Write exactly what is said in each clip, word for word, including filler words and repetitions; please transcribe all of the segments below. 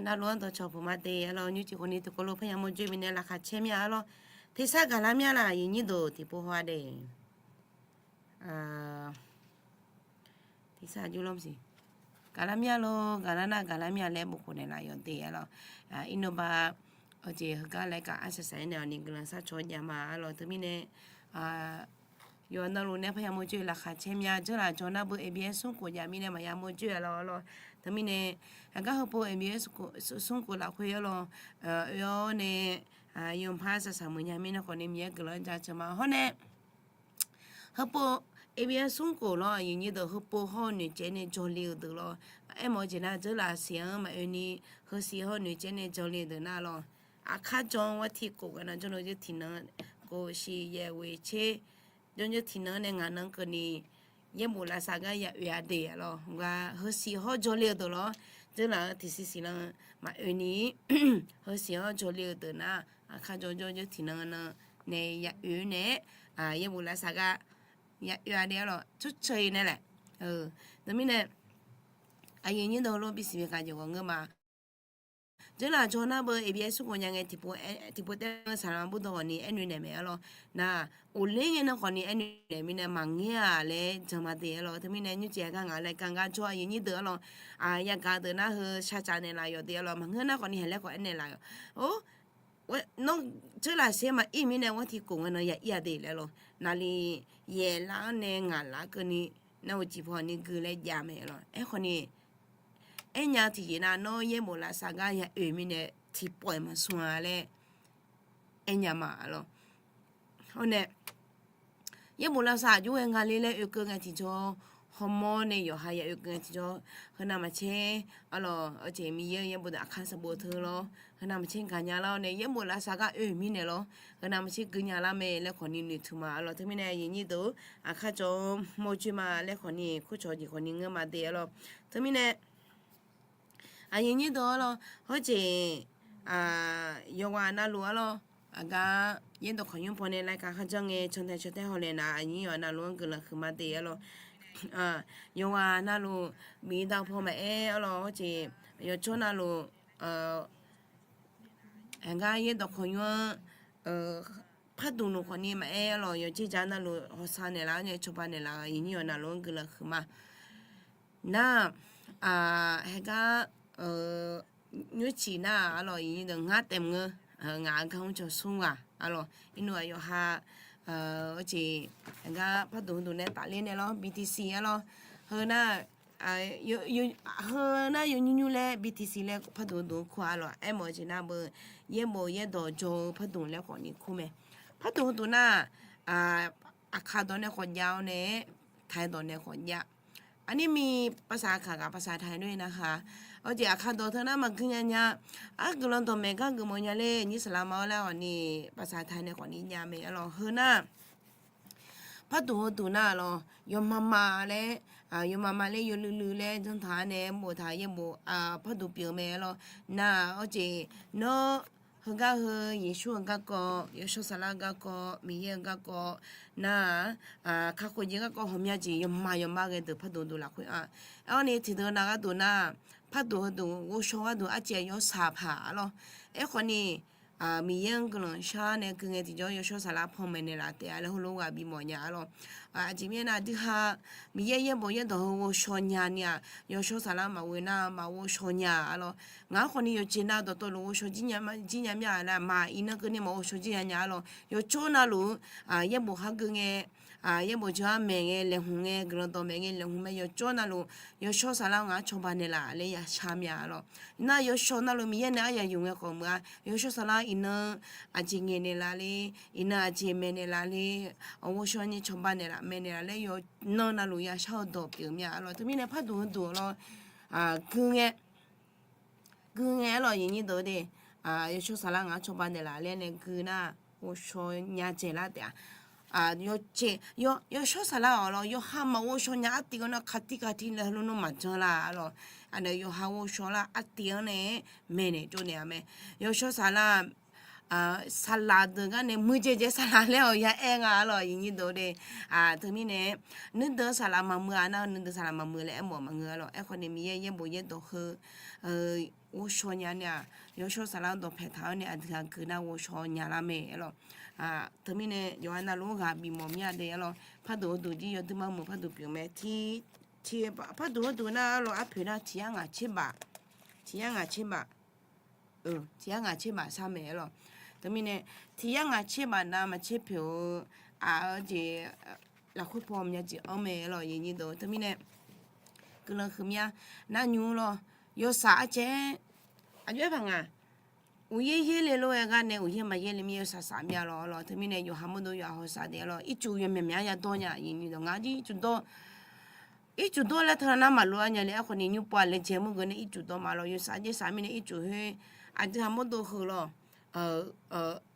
Navluf-anr dawqcawq puq ma de arlawr. Nymrcif khawfni tiqkawv lof parya mawrjoe mirnae laqkhaq caer mya arlawr. Tersar gaqlar mya laq, aqyuif nyir deuq tiqpov haw-a de. Tersar jur lawr siq. Gaqlar mya lor, gaqlar nar gaqlar mya laer bof khof naeqlaf yawq de arlawr. Irnawba, awqjeq heugar laer kaq arsaq saq-aer nae awqni guiqlanq sarcawq-awr jav ma arlawr. Teumirnae yawqha navluf nae parya mawrjoe laqkhaq caer mya. Dzeurlaf jawr nar beu A B S smr khof jav mirnae maqya mawrjoe arlawr arlawr. Teumirnae aqgar heupov A B S smr khof lafkhoer arlawr, oe-awr nae yawpar saqsaq meuq nya mirnae khawfni Miqyaer guiqlanq-anr jaceuq ma hawr nae, heupov A B S smr khof lawr, aqyuif nyir deuq heupov hawr-eu noeqcaev nae jawrle-eu deuq lawr. Aermawf-eu jeq nar dzeurlaf siq-anr maqoe ni, heusiq hawr-eu noeqcaev nae jawrle-eu deuq nar lawr. Aqkar jawr-anr war tiqkhof gaq nar jawrle-eu jawr tiqnan, khof shiq yaeq ghoeq tser, jawr jawr tiqnan nae ngaq nan keuvni, yaerbof lavsav gar ya oe-a de arlawr. Heugar heusiq hawr jawrle-eu deuq lawr, dzeurlaf-eu tiqsiq siqnan maqoe ni, heusiq hawr jawrle-eu deuq nar, aqkar jawr jawr jawr tiqnan nan nae ya oe nae, yaerbof lavsav gar ya oe-a de arlawr. Tsawrcawq-iq nae laer. Teumirnae aqyuif nyir deuq lawr bisiq bi kaq jeq ghawq ngeur ma. Dzeurlaf jawr nar beu A B S smr khof nya ngae, tiqpov taev-eu saqlaq burdawq ghawqni aernoeq naeq mae arlawr. Nar, uqler ngae nan khawfni aernoeq naeq mirnae maqngeur-aq laer jan ma de arlawr. Teumirnae nymrcif aqgar ngaq laer kaq ngar jawr aqyuif nyir deuq arlawr. Yagaq deuq nar heu shaqcaf naeqlaf yawq de arlawr. Maqngeur nar khawfni haq laer khawf aernaeq laf yawq. Or, nawr dzeurlaf siq-aer maqir mirnae war tiqkhof ngae nan ya ir-a de laer lawr. Naqli yaeq laf-anr nae ngaq laf keuvni, nar uqcif paw ni gui laer jav mae lawr. Aerkhawfni, aernya tiqjeq nar nawr yaerbof lavsav gar ya oe mirnae tiqpawf-iq maqsmr-a laer aernya ma lawr. Hawr nae, yaerbof lavsav aqjox-aer nga le laer oekeuv ngae tiqjawr, hawmawr nae yawqha ya oekeuv ngae tiqjawr, heu navmaqtser arlawr, awqjeq Miqyaer-eu yaerbof deuq aqkar sanqbof teu lawr, heu navmaqtser gaqnya lar-awr nae yaerbof lavsav gar oe-euq mirnae lawr, heu navmaqtser gui nya lar mae laer khawfni noeqtmq ma arlawr. Teumirnae aqyuif nyir deuq aqkar jawr-anr mawrjoe ma laer khawfni kurcawq jeq khawfni ngeur ma de arlawr. Teumirnae aqyuif nyir deuq arlawr, hawr jeq yawqghaq navluf arlawr, aqgar yaerdawq kawqnymr pawnae laer kaq kharjanr ngae cantae cantae hawlaeq nar, aqnyir yawqghaq navluf-anr guiqlanq huiqma de arlawr. Yawqghaq navluf miqdav paw maqaer arlawr, hawr jeq yawqjawr navluf, aqgar yaerdawq kawqnymr-anr parduq luf khawfni maqaer arlawr, yawqjeq ja navluf hawsav naeqlaf-awr nae cawba naeqlaf-eu aqyuif nyir yawqghaq navluf-anr guiqlanq huiqma. Nar, heugar nymrcif nar arlawr, aqyuif nyir deuq ngar taef mr-eu, ngaq aqgar mr cawq smr ghaq arlawr, irnmr-aq yawqha, awqjeq, aqgar parduq heuduq nae tafler nae lawr, B T C arlawr, heu nar, heu nar yawnymr nymr laer B T C laer parduq heuduq kur arlawr. Aermawf-eu jeq nar beu yaerbof yaerdawq jawr-eu parduq laer khawfni kur mae. Parduq heuduq nar, aqkaq dawq nae khawf jav-awr nae, taq-aer dawq nae khawf jav. Aqnir mi ภาษา kaq ghaq ภาษาไทย nar-aer narhaq, awqjeq aqkaq dawq teu nar maqgui nya nya. Arguiqlanq dawqmaeq gar geufmawf nya ler nyir saqlaq ma-awr laer awqni ภาษาไทย nae khawfni jav mae arlawr. Heu nar, parduq heuduq nar arlawr, yawmama laer, yawmama laer yawluiv luiv laer janrtaq-awr nae boftaq yaerbof parduq pyeuf-eu mae arlawr. Nar-aq awqjeq, nawr heugar heu Yeqsur-eu garkawv, Yawshawr Saflar-eu garkawv, Miqyaer-eu garkawv, nar-aq, kakhof jeq garkawv ghawqmya jeq yawma yawma ghae deuq parduq duq lafkhoer-a. Aerkhawfni tiqdeuq nav gharduq nar, parduq heuduq ghovshaw gharduq arciv-aq yawshaq paq arlawr. Aerkhawfni Miqyaer-anr guiqlanq shar nae gui ngae tiqjawr Yawshawr Saflar panmaeq naeqlaf taef-a laer heulof ghaq bimawf nya arlawr. Aqjeq mirnae nar, duiha Miqyaer yaerbof yaerdawq heu ghovshaw nya ni-aq, Yawshawr Saflar maqghoe nar maqghovshaw nya arlawr. Ngaq-anr khawfni yawqjeq nav dawqtawvluf ghovshaw jir nya mya-a laer, maq iqnan keuvni maqghovshaw jir nya nya arlawr. Yawqjawr navluf yaerbof khar gui ngae, yaerbof jawr-aer maeq ngae laeqhmq ngae, guiqlanq dawqmaeq ngae laeqhmq mae, yawqjawr navluf Yawshawr Saflar ngaq-anr cawba naeqlaf laer yashar mya arlawr. Nar yawshawr navluf Miqyaer nae aryaq yuf ngae khawf meuq-a, Yawshawr Saflar iqnan aqjeq ngaeq naeqlaf le, iqnan aqjeq maeq naeqlaf le, ghovshaw ni cawba naeqlaf maeq naeqlaf laer yawqnan navluf yashar-eu dawq pyeuf mya arlawr. Teumirnae parduq heuduq arlawr, gui ngae gui ngae arlawr, aqyuif nyir deuq de, Yawshawr Saflar ngaq-anr cawba naeqlaf laer nae gui nar, ghovshaw nya dzaeqlar taef-a. Yawqjeq, Yawshawr Saflar-awq lawr, yawqha maqghovshaw nya artiv-anr nar, kaqtiv kaqtiv laer heulof nar maqjanr lar arlawr. Aqnaeq yawqha ghovshaw lar artiv-anr nae maeqnaeq tsovnaeq-a mae. Yawshawr Saflar saqlaq deuq gar nae muiqdzaeq dzaeq saqlaq laer-awq ya aer nga arlawq, iqnyir deuq de. Teumirnae nuideuq saqlaq maqmuiq-a nar, nuideuq saqlaq maqmuiq laer aermawf maqngeur arlawq. Aerkhawf ni Miqyaer yaerbof yaerdawq heu ghovshaw nya nae-aq, yawshawr saflar dawqpaeq taq-awr nae aqdui aqgeu nar ghovshaw nya lar mae arlawq. Teumirnae yawqha navluf-anr ghaq bifmawf mir-a de arlawq. Parduq heuduq jir yawduir mar muiq parduq pyeuf mae. Parduq heuduq nar arlawq, arpoeq nar tiq yar ngaq tserbaf, tiq yar ngaq tserbaf, tiq yar ngaq tserbaf shar mae arlawq. Teumirnae tiq yar ngaq tserbaf nav maqtser poeq-eu aq-eu jeq lafkhoer paw myav jeq anr mae arlawq, iqnyir deuq. Teumirnae guiqlanq huiqmya nar nymr lawr, yawshaq arcaer aqjox-aer paq ngaq, uqyaer yaer le lof-aer gar nae uqyaer maqyaer le mir yawshaq saf myav lawq arlawq. Teumirnae yawqha mawrdo yawqha hawsav daef arlawq. Ircuf yawmyaq myaq-anr yadawr nya, iqnyir deuq. Ngaq jir ircuf dawr, ircuf dawr laer teunav nar maqlof-a nya le. Aerkhawf ni nymr pov-aq laejae mawrgeu nae ircuf dawr ma lawq. Yawshaq arcaer saf mirnae ircuf khoer aqdui ha mawrdo heu lawq,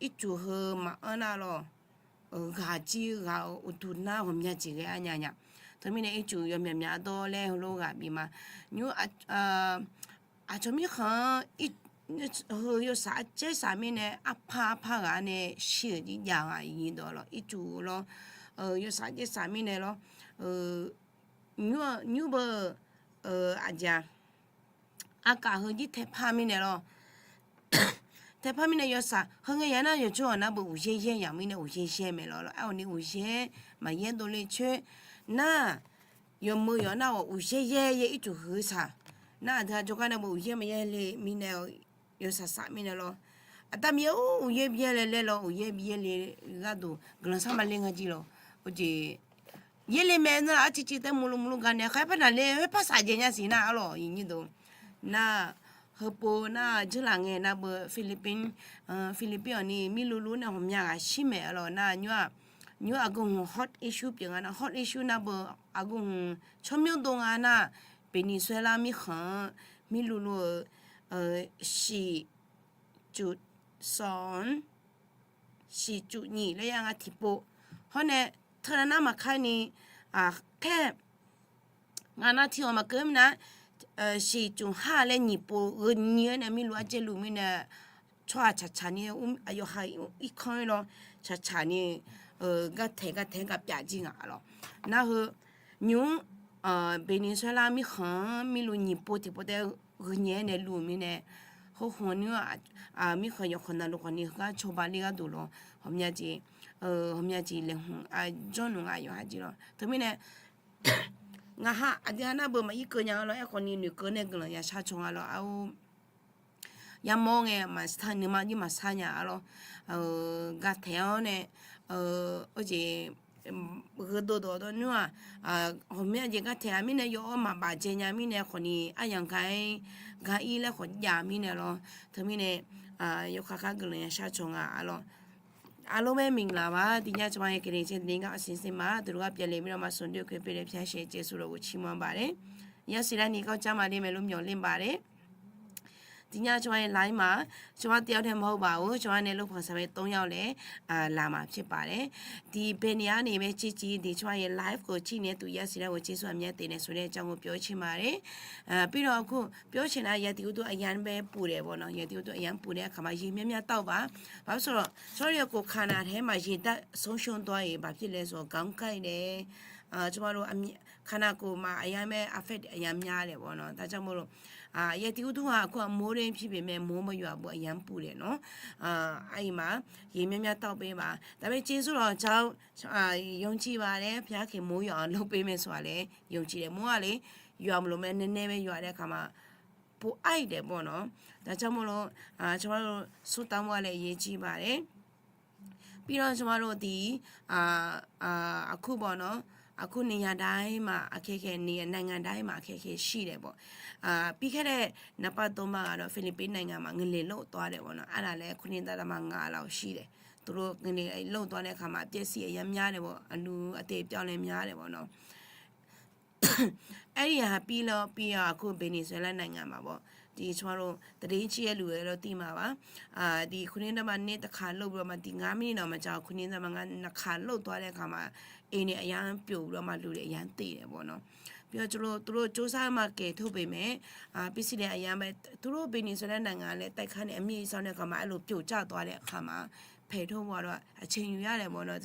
ircuf heu maqanr nar lawq, ghaq jir ghaq-eu uqduq nar ghawqmya jeq ghae-a nya nya. Teumirnae ircuf yawmyaq myaq dawr laer heulof ghaq bif ma. Nymr aqcawq mirkhanq-anr heu yawshaq arcaer saf mirnae arpar arpar ghaq nae shir-euq jir jav nga, iqnyir deuq lawq. Ircuf lawr, yawshaq arcaer saf mirnae lawr, nymr beu aqjeq-a, aqkaf heu jir taepar mirnae lawr. Taepar mirnae yawshaq heu ngae ya nar yawqjawr-aq nar beu uqyaer yaer yaq mirnae uqyaer yaer mae lawq lawq. Aerkhawf ni uqyaer maqyaer dovle coer nar, yawqmeuq yawq nar-awq uqyaer yaer yaer ircuf huiq-eu saq nar, aqdui ha jawrgar nae beu uqyaer maqyaer le mirnae yawshaq saf mirnae lawr. Aqda Miqyaer-or, uqyaer byaer laer laer lawr, uqyaer byaer le gharduq guiqlanq sar maqle nga jir lawq. Ojeq yaer le mae nar arciv civ tae murluf murluf gar nae khaer par naqle khoer par saf dzae nya siq nar arlawq, iqnyir deuq. Nar heupov nar jeurlaf ngae nar beu Philippines, Philippines-awq ni mirluf luf nae ghawqmya ghaq shir maeq arlawq. Nar nymr-aq, nymr aqgeu hmq hot issue pyeuf nga nar, hot issue nar beu aqgeu hmq tsawrmyanr dov nga nar, Venezuela mirkhanq-anr mirluf luf-eu shiq cuf sanq-anr shiq cuf nyiq laer ya nga tiqpov. Hawr nae teunav nar maqkar ni, khaer ngaq nav tiq ghawq maqkeuv mirnae, shiq cuf har laer nyiq pov gheu nyiq-aer nae mirluf arjaer luf mirnae, tsawrhaq tsaqtsaq ni, aqyawf ha irkanr-ir lawr, tsaqtsaq ni, gartaeq gartaeq-aer gaq pyaf jir ngaq lawq. Nar heu nymr Venezuela mirkhanq-anr mirluf nyiq pov tiqpov taef gheu nyiq-aer nae luf mirnae, hawkhaw nymr-aq, mirkhanq yawqkhanq navluf khawf ni heugar cawba ler gharduq lawr, ghawqmya jeq, ghawqmya jeq laeqhmq jawrluf nga yawqha jir lawr. Teumirnae ngaq ha aqdui ha nar beu maqir keuv nya-a lawr. Aerkhawf ni noeqkeuv nae guiqlanq yashar caw nga lawr. Ar-or, yamawr ngae maqsar, nuima jir maqsar nya-a lawr. Gataeq-awr nae, ojeq, gheudov dawqdawv nymr-aq, ghawqmya jeq gataeq-a mirnae yaw-awr maqbaf dzae nya mirnae khawf ni aryamq ga-ir, ga-ir laer khawf jav mirnae lawr. Teumirnae yawkhav khar guiqlanq yashar caw nga-a lawr. အားလုံးပဲမင်္ဂလာပါ ဒီညကျွန်မရဲ့ ကရင်ချင်းသတင်းကောက်အစီအစဉ်မှာ သူတို့ကပြန်လည်ပြီးတော့မှ ဆုံတွေ့ခွင့်ပေးတဲ့ ဘုရားရှင်ရဲ့ ကျေးဇူးတော်ကို ချီးမွမ်းပါတယ်။ ရရှိတဲ့ နေ့ကောင်းကျန်းမာလိမ့်မယ်လို့ မျှော်လင့်ပါတယ်။ ဒီညကျွန်မရဲ့ live မှာ ကျွန်မတစ်ယောက်တည်းမဟုတ်ပါဘူး။ ကျွန်မနဲ့လုပ်ဖော်ဆောင်ဖက် သုံးယောက်လည်း အာ လာမှာဖြစ်ပါတယ်။ ဒီဘယ်နေရာနေပဲကြည့်ကြည့် ဒီကျွန်မရဲ့ live ကိုကြည့်နေသူ ရရှိတဲ့ကို ကျေးဇူးအမြတ်တင်တယ်ဆိုတဲ့အကြောင်းကို ပြောချင်ပါတယ်။ အာ ပြီးတော့အခုပြောချင်တာ ရာသီဥတုအရမ်းပဲပူတယ်ပေါ့နော်။ ရာသီဥတုအရမ်းပူတဲ့အခါမှာ ရေများများသောက်ပါ။ ဘာလို့ဆိုတော့ ကျွန်တော်တို့ရဲ့ ကိုယ်ခန္ဓာထဲမှာ ရေဓာတ်ဆုံးရှုံးသွားရင် ဘာဖြစ်လဲဆိုတော့ ခေါင်းကိုက်တယ်။ အာ ကျွန်တော်တို့အမြ- ခန္ဓာကိုယ်မှာ အရမ်းပဲ affect အရမ်းများတယ်ပေါ့နော်။ ဒါကြောင့်မို့လို့ အာ ရာသီဥတုဟာ အခုက မိုးတွင်းဖြစ်ပေမဲ့ မိုးမရွာဘူး အရမ်းပူတယ်နော်။ အာ အဲ့ဒီမှာ ရေများများသောက်ပေးပါ။ ဒါပေမဲ့ ကျေးဇူးတော်ကြောင့် အာ ယုံကြည်ပါတယ်။ ဘုရားခင် မိုးရွာအောင်လုပ်ပေးမယ်ဆိုတာလည်း ယုံကြည်တယ်။ မိုးကလေ ရွာမလို့ပဲ နည်းနည်းပဲ ရွာတဲ့အခါမှာ ပိုအိုက်တယ်ပေါ့နော်။ ဒါကြောင့်မို့လို့ အာ ကျွန်တော်တို့ ဆုတောင်းဖို့ကလည်း အရေးကြီးပါတယ်။ ပြီးတော့ ကျွန်မတို့ ဒီ အာ အာ အခုပေါ့နော် အခုနေရာတိုင်းမှာ အခက်အခဲ နေ- နိုင်ငံတိုင်းမှာ အခက်အခဲရှိတယ်ပေါ့။ အာ ပြီးခဲ့တဲ့ နှစ်ပတ်သုံးပတ်ကတော့ ဖိလစ်ပိုင်နိုင်ငံမှာ ငလျင်လှုပ်သွားတယ်ပေါ့နော်။ အဲ့ဒါလည်း ခုနှစ်ဒသမငါး လောက်ရှိတယ်။ သူတို့ ငလျင်လှုပ်သွားတဲ့အခါမှာ အပျက်အစီး အရမ်းများတယ်ပေါ့။ အလူအသေအပျောက်လည်း များတယ်ပေါ့နော်။ အဲ့ဒီဟာပြီးလို့ ပြီးတော့ အခု Venezuela နိုင်ငံမှာပေါ့။ ဒီ ကျွန်မတို့ သတင်းကြည့်တဲ့လူတွေတော့ သိမှာပါ။ အာ ဒီ ခုနှစ်ဒသမနှစ် တစ်ခါလှုပ်ပြီးတော့မှ ဒီ ငါးမိနစ်တောင် မကြာဘူး ခုနှစ်ဒသမငါး နှစ်ခါလှုပ်သွားတဲ့အခါမှာ အိမ်တွေ အရမ်းပြိုပြီးတော့မှ လူတွေ အရမ်းသေတယ်ပေါ့နော်။ ပြီးတော့ Byov tsov lo, tsov lo tsov sar ma kaeq tor beq mae, 比利时 aqya mae, ทุรกี Venezuela နိုင်ငံ laer တိုက်ခိုက် nae aqmir sar nae khaqma aerlof pyov car tawq-a laer khaqma paeq tor ghaq lof-a aqcae nymr yar laer baw nar,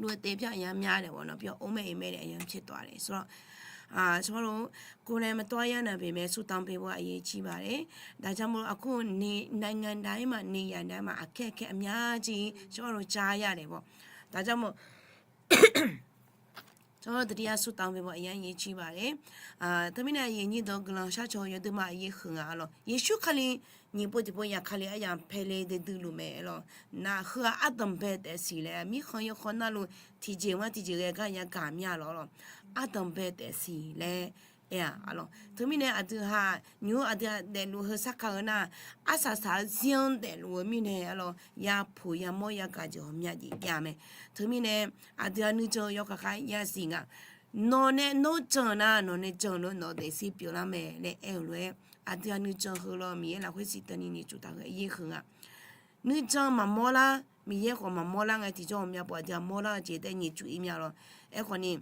lof-aer taef pyar aqya mya laer baw nar, byov or mae ir mae laer aqya cae tawq-a laer sawr. Sawr lo, คนไทย maqtawr-a yar nar beq mae, ဆုတောင်းပေးဖို့ အရေးကြီးပါတယ်. ဒါကြောင့်မို့ အခု နေနိုင်ငံတိုင်းမှာ နေရာတိုင်းမှာ အခက်အခဲအများကြီး ကျွန်တော်တို့ ကြားရတယ်ပေါ့. ဒါကြောင့်မို့ ကျွန်တော်တို့ သတိရ ဆုတောင်းပေးဖို့ အရမ်း အရေးကြီးပါတယ်. Teumirnae aqyuif aqnyir deuq-anr guiqlanq shar caw yawdui ma, aqyuif heughaq-a lawq. Yeqsur Kali nyiq pov tiqpov yaqkali aryamq paele daeduiluf mae lawq. Nar heughaq ardanqbae taef siq laer, mirkhanq yawkawr narluf tiqjeq-anr tiqjeq ghae gar yagaq mya lawq lawq. Ardanqbae taef siq laer aer-a lawq. Teumirnae aqdui haq nymr aqdui-aq daefluf heu sarkar-eu nar, arsaq saq-eu zir-anr daefluf-eu mirnae-a lawq, yapuq yamawr yagaq jeq ghawqmya jeq jav mae. Teumirnae aqdui-aq nuijan-eu yawkaq khav yasiq nga. Nawq nae nawr jan-eu nar, nawq nae jan-eu lof-aer nawq-eu daefzir pyeuflar mae laer aer-euq lof-aer, aqdui-aq nuijan heu lawq, Miqyaer lafkhoer siqtanq ni nyiq tsuf taq heu aryir heu nga. Nuijan maqmawr lar, Miqyaer khawf maqmawr lar ngae tiqjawr ghawqmya pov aqdui-aq mawr lar-eu jeq taef nyiq tsuf ir mya lawq. Aerkhawf ni,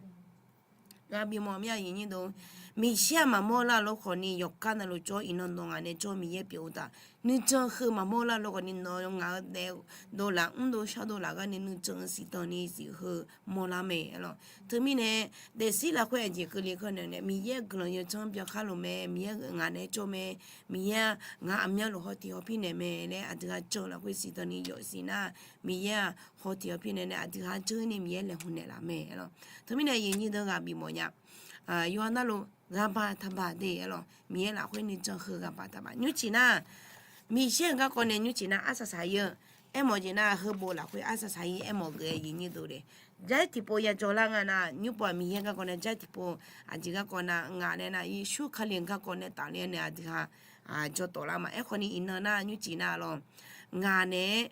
ghaq bifmawf mir-a aqyuif aqnyir deuq, Miqyaer-aq maqmawr lar lof khawf ni yawqgar navluf jawr iqnan nawq ngaq nae jawr Miqyaer pyeuf-eu uqtaf, nuijan heu maqmawr lar lof khawf ni nawq ngaq-eu daef dov laf mr dov shar dov laf gar nae nuijan-eu siqtanq ni zif heu mawrlar mae-a lawq. Teumirnae daefzir lafkhoer aqjeq keuvle keuv naeq nae Miqyaer-euq guiqlanq yawdzanr byaqkhar lof mae, Miqyaer ngaq nae jawr mae, Miqyaer-aq ngaq aqmyanluf hawtiq hawpir naeq mae laer aqdui-aq jan-eu lafkhoer siqtanq ni yawf siq nar, Miqyaer-aq hawtiq hawpir naeq nae aqdui-aq janr ni Miqyaer laeqhmq naeqlaf mae-a lawq. Teumirnae aqyuif aqnyir deuq ghaq bifmawf nya. Yawqha navluf ghaq baq taq baq de-a lawq. Miqyaer lafkhoer nuijan heu ghaq baq taq baq nymrcif nar, Miqyaer-euq garkawv nae nymrcif nar arsaq saq ir-eu, aermawf jeq nar heubof lafkhoer arsaq saq ir aermawf geuf-aer aqyuif aqnyir deuq le. Jar tiqpov ya jawrlar nga nar, nymrpov-aq Miqyaer garkawv nae jar tiqpov, aqjeq garkawv nar ngaq nae nar Yeqsur Kali-euq garkawv nae tafler nae aqdui-aq jawr tawflar ma. Aerkhawf ni iqnan nar nymrcif nar lawq, ngaq nae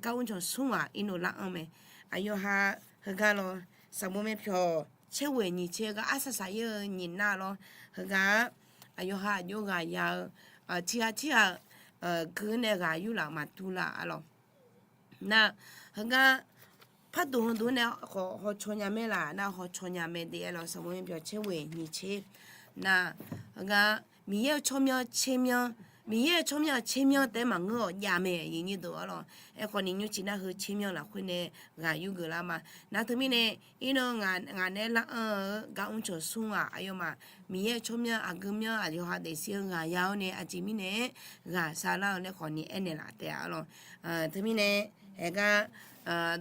gar mrcawq smr ghaq irnov lar-anr mae. Aqyawf ha heugar lawq, sanqbof mae pyawq caerghoeq nyiq tser gar arsaq saq ir-eu nyiq nar lawr, heugar aqyawf ha aqjox ghaq ya-eu tiqghaq tirghaq-eu gui nae ghaq yurlaf maqdur laf-a lawq. Nar heugar parduq hawduq nae khawf hawcaw nya mae laf nar hawcaw nya mae de-a lawq, sanqbof mae pyawq caerghoeq nyiq tser. Nar heugar Miqyaer-euq tsawrmyanr tsermyanr, Miqyaer-euq tsawrmyanr-aq tsermyanr taef-aer maqngeur-awq jav mae aqyuif aqnyir deuq-a lawq. Aerkhawf ni nymrcif nar heu tsermyanr lafkhoer nae ghaq yurgeuf lar ma. Nar teumirnae irnan ngaq nae lar-anr-eu gar mrcawq smr ghaq aqyawfmaf Miqyaer-euq tsawrmyanr aqgeu myanr aqyawf ha daefzir-eu ghaq ya-awr nae aqjeq mirnae-aer ghaq sharlar-eu laer khawf ni aernaeq laf taef-a lawq. Teumirnae haegar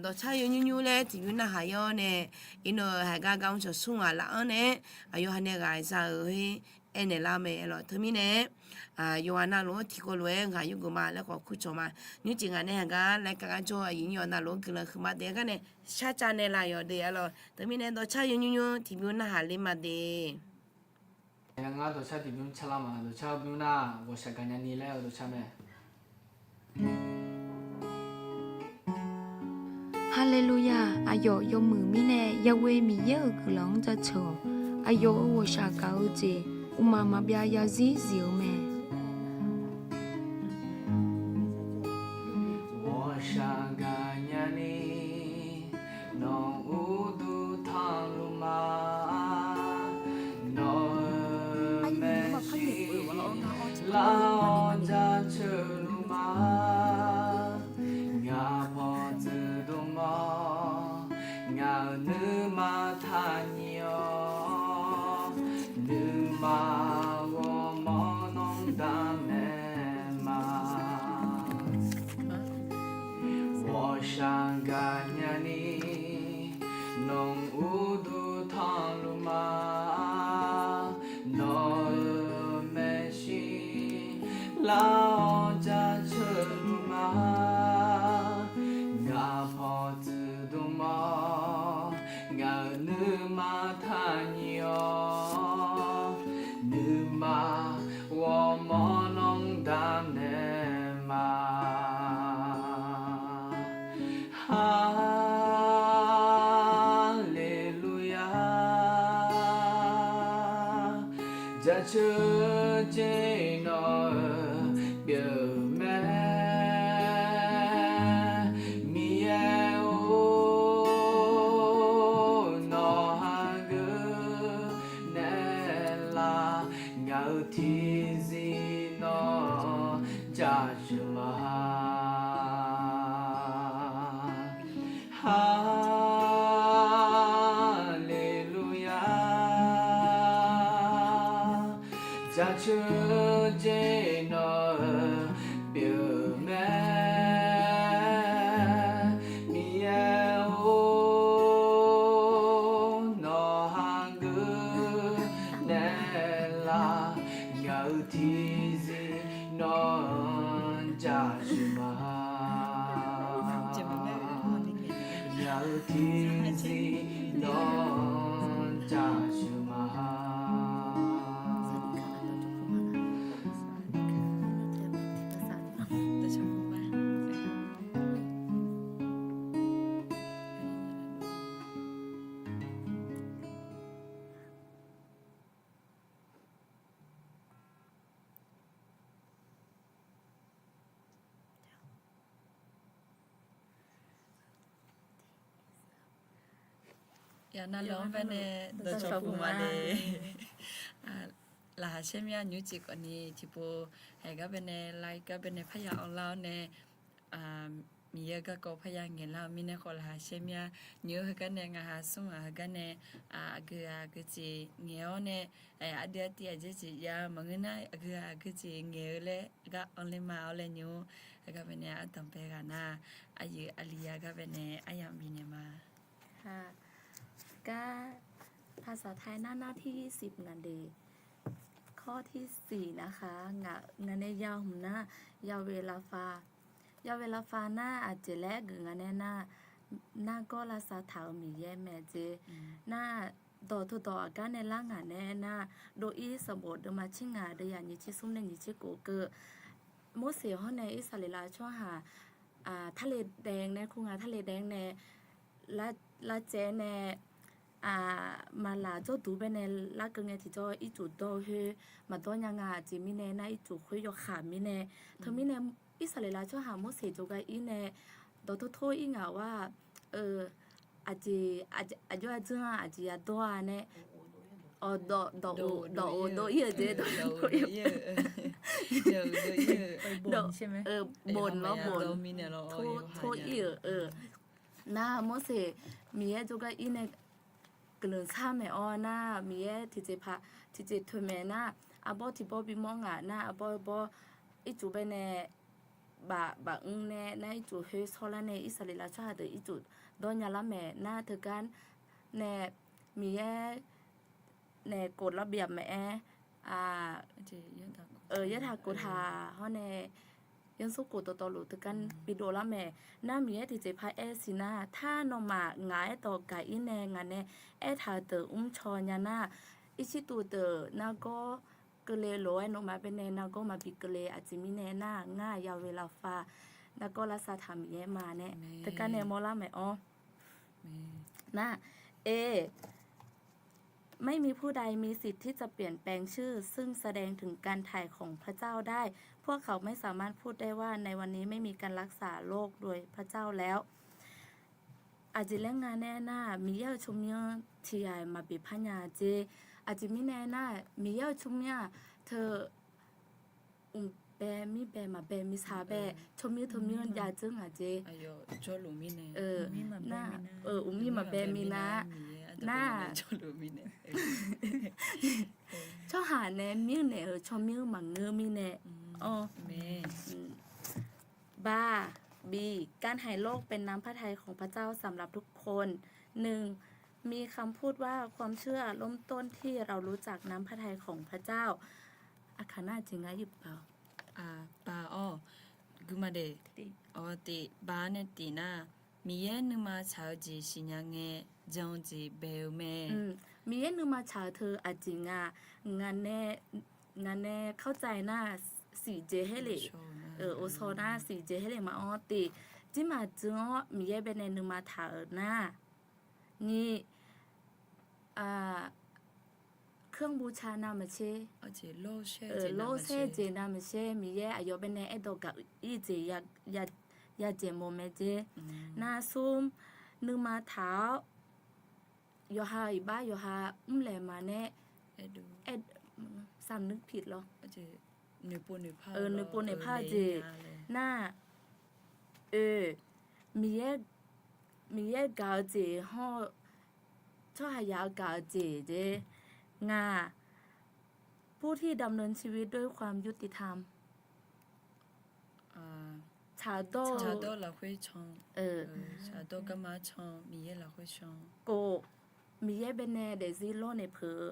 dawqcar yawnymr nymr laer tiqbymr narhaq yawr nae, irnan haegar gar mrcawq smr ghaq laf-anr nae aqyawf ha nae ghaq za-euq her aernaeq lar mae-a lawq. Teumirnae yawqghaq navluf-anr tiqkawv lof-aer ghaq yurgeuf ma laer khawf kurcawq ma. Nymrcif ngaq nae haegar laer kaq gar jawr-eu aqyuif aqnyir-awq navluf-anr guiqlanq huiqma de-aer gar nae sharcav naeqlaf yawq de-a lawq. Teumirnae dawqcar yawnymr nymr tiqbymr narhaq ler ma de. Ngar dawqcar tiqbymr carlar ma, dawqcar bymr nar ghawqshaq gaqnya ni laer-eu dawqcar mae. Haleluya! Aqyawf yawmuiq mirnae Yahweh Miqyaer-euq guiqlanq-anr jaceuq-awq. Aqyawf-euq ghawqshaq gaq-eu jeq, uqmaq maqbyav yazir zif-eu mae. Ghawqshaq gaqnya ni nawq uqduq tanqluf ma. Nawq-euq maeqshi lar-awr jaceuq luf ma. Ngaq pawqtsuif dmq-awr, ngaq-euq nuima taqnyif-awr, nuima ghawrmawr nanr damnaeq ma. Ghawqshaq gaqnya ni nawq uqduq tanqluf ma. Nawq-euq maeqshi lar-awr jaceuq luf ma. Ngaq pawqtsuif dmq-awr, ngaq-euq nuima taqnyif-awr, nuima ghawrmawr nanr damnaeq ma. Haleluya. Jaceuq jeq nawq-euq pyeuf mae. Miqyaer-or, nawq hageuf Jaceuq jeq nawq-euq pyeuf-eu mae, Miqyaer-or, nawq hageuf naeqlaf, ngaq-euq tiqzir nawq-anr jaceuq ma. Ngaq-euq tiqzir nawq-anr jaceuq ma. Yawqnan lawq-anr baenae dawqcawq puq ma le. Laqkhaq saer mya nymr cif khawfni tiqpov haeq gar baenae, like gar baenae parya anrlar-awr nae, Miqyaer garkawv parya ngaeqlar-eu mirnae khawf laqkhaq saer mya. Nymr-eu heugar nae ngaqha smr ngaq heugar nae, aqgeu aqgeu jeq ngaeq-awr nae, aqdui artiv aqjeq jeq jav maqngeur nar, aqgeu aqgeu jeq ngaeq-eu laer gar anrler ma-awr laer nymr-or, heugar baenae ardanqbae ghaq nar, aqyuif aqli ya gar baenae aryamq bifnaeq ma. Gar ภาษาไทย nar nar tir sif ngaq de. ข้อที่สี่นะคะ ngaq nae ya hmq nar, ยาเวลาฟา ยาเวลาฟา nar aqjeq laer geuf nga nae nar, nargawr lavsav taq-euq Miqyaer mae jeq. Nar, dawq teu dawq aqgar nae lar ngaq nae nar, dov-ir sanqbof deuvma tser ngaq deuv yaq nyiq tser smr nae nyiq tser kof keuv, Morseq hawr nae Irsaqleqlav tsawrhaq, ทะเลแดง nae kur nga, ทะเลแดง nae lavcaev nae, maqlaq jawrduq baenae larkeuv ngae tiqjawr ircuf dawr-eu khoer, maqdawr nya nga. Aqjeq mirnae nar, ircuf khoer yawkhav mirnae, teumirnae Irsaqleqlav tsawrhaq Morseq jawrgar ir nae, dawqtor tor ir ngaq-aq, aqjeq, aqjox-aer dzeur-a, aqjeq yadawr-a nae, dawq, dawq of dov-ir-euq jeq, dawq of dov-ir-euq, bof lawr bof, tor ir-euq. Nar Morseq Miqyaer jawrgar ir nae guiqlanq shar maeq-awr nar, Miqyaer tiqjeqpaq tiqjeq toeqmaeq nar, arbawr tiqbawr bimawr ngaq nar, arbawr bawr ircuf baenae baf baf mr nae nar, ircuf khoer shawrlar nae Irsaqleqlav tsawrhaq deuq ircuf dawr nya lar maeq nar, teugar nae Miqyaer nae kof lar byaq maeq-aer, yaertaq kof taq hawr nae, yanrshawr kof dawqtawvluf teugar bidov lar maeq nar, Miqyaer tiqjeqpaq aer siq nar, tar nawmaf ngaq-aer dawq gaq-ir nae ngaq nae aertaq-euq deuq mrcaw nya nar, Irjirtuv deuq nargawr keuvle lof-aer nawmaf baenae nargawr maqbi keuvle. Aqjeq mirnae nar, ngar-aq ยาเวลาฟา nargawr lavsav taq Miqyaer ma nae teugar nae mawrlar maeq-awr. Nar, ไม่มีผู้ใดมีสิทธิ์ที่จะเปลี่ยนแปลงชื่อซึ่งแสดงถึงการไถ่ของพระเจ้าได้ พวกเขาไม่สามารถพูดได้ว่าในวันนี้ไม่มีการรักษาโรคโดยพระเจ้าแล้ว Aqjeq laer nga nae nar, Miqyaer-euq tsawrmyanr tiq ghaq maqbeq par nya jeq. Aqjeq mirnae nar, Miqyaer-euq tsawrmyanr-aq teu mq bae mir bae maqbae mirtsaq bae, tsawrmyanr teu myanr jav dzeur ngaq jeq. Nar, uqmir maqbae minav nar, tsawrhaq nae myanrnaeq-euq tsawrmyanr maqngeur mirnae. บา บี การไถ่โรคเป็นน้ำพระทัยของพระเจ้าสำหรับทุกคน หนึ่ง มีคำพูดว่าความเชื่อเริ่มต้นที่เรารู้จักน้ำพระทัยของพระเจ้า Aqkaq nar jeq nga yir paq-awq. Paq-awq. Guima de. Awq, tiq, ba nae tiq nar, Miqyaer nuima tsaq-eu jeq siqnya ngae, jan-eu jeq bae-eu mae. Miqyaer nuima tsaq-eu teu aqjeq nga, ngaq nae เข้าใจ nar, siqjeq haer lef, โอซอ nar siqjeq haer lef maqanr tiq, jirmaf dzeur-awr Miqyaer baenae nuima taq-euq nar, nyiq, เครื่องบูชา navmaqtser, lawrsaer jeq navmaqtser, Miqyaer aqyawf baenae aerdawq gaq-ir jeq ya dzaeq mawf mae jer. Nar, smr, nuima taq-awr yawqha iqbax yawqha mrlaeq maqnae, สำนึกผิด lawr, noeqpov noeqpar-eu jeq. Nar, oe, Miqyaer gaq-eu jeq hawr-eu, tsawrhaqzaq-eu gaq-eu jeq jer. Ngaq, ผู้ที่ดำเนินชีวิตด้วยความยุติธรรม ฉากด้อย ฉากด้อย lafkhoer can. เออ ฉากด้อย garma can, Miqyaer lafkhoer can. Khof, Miqyaer baenae daefzir lawrnaeq peuq.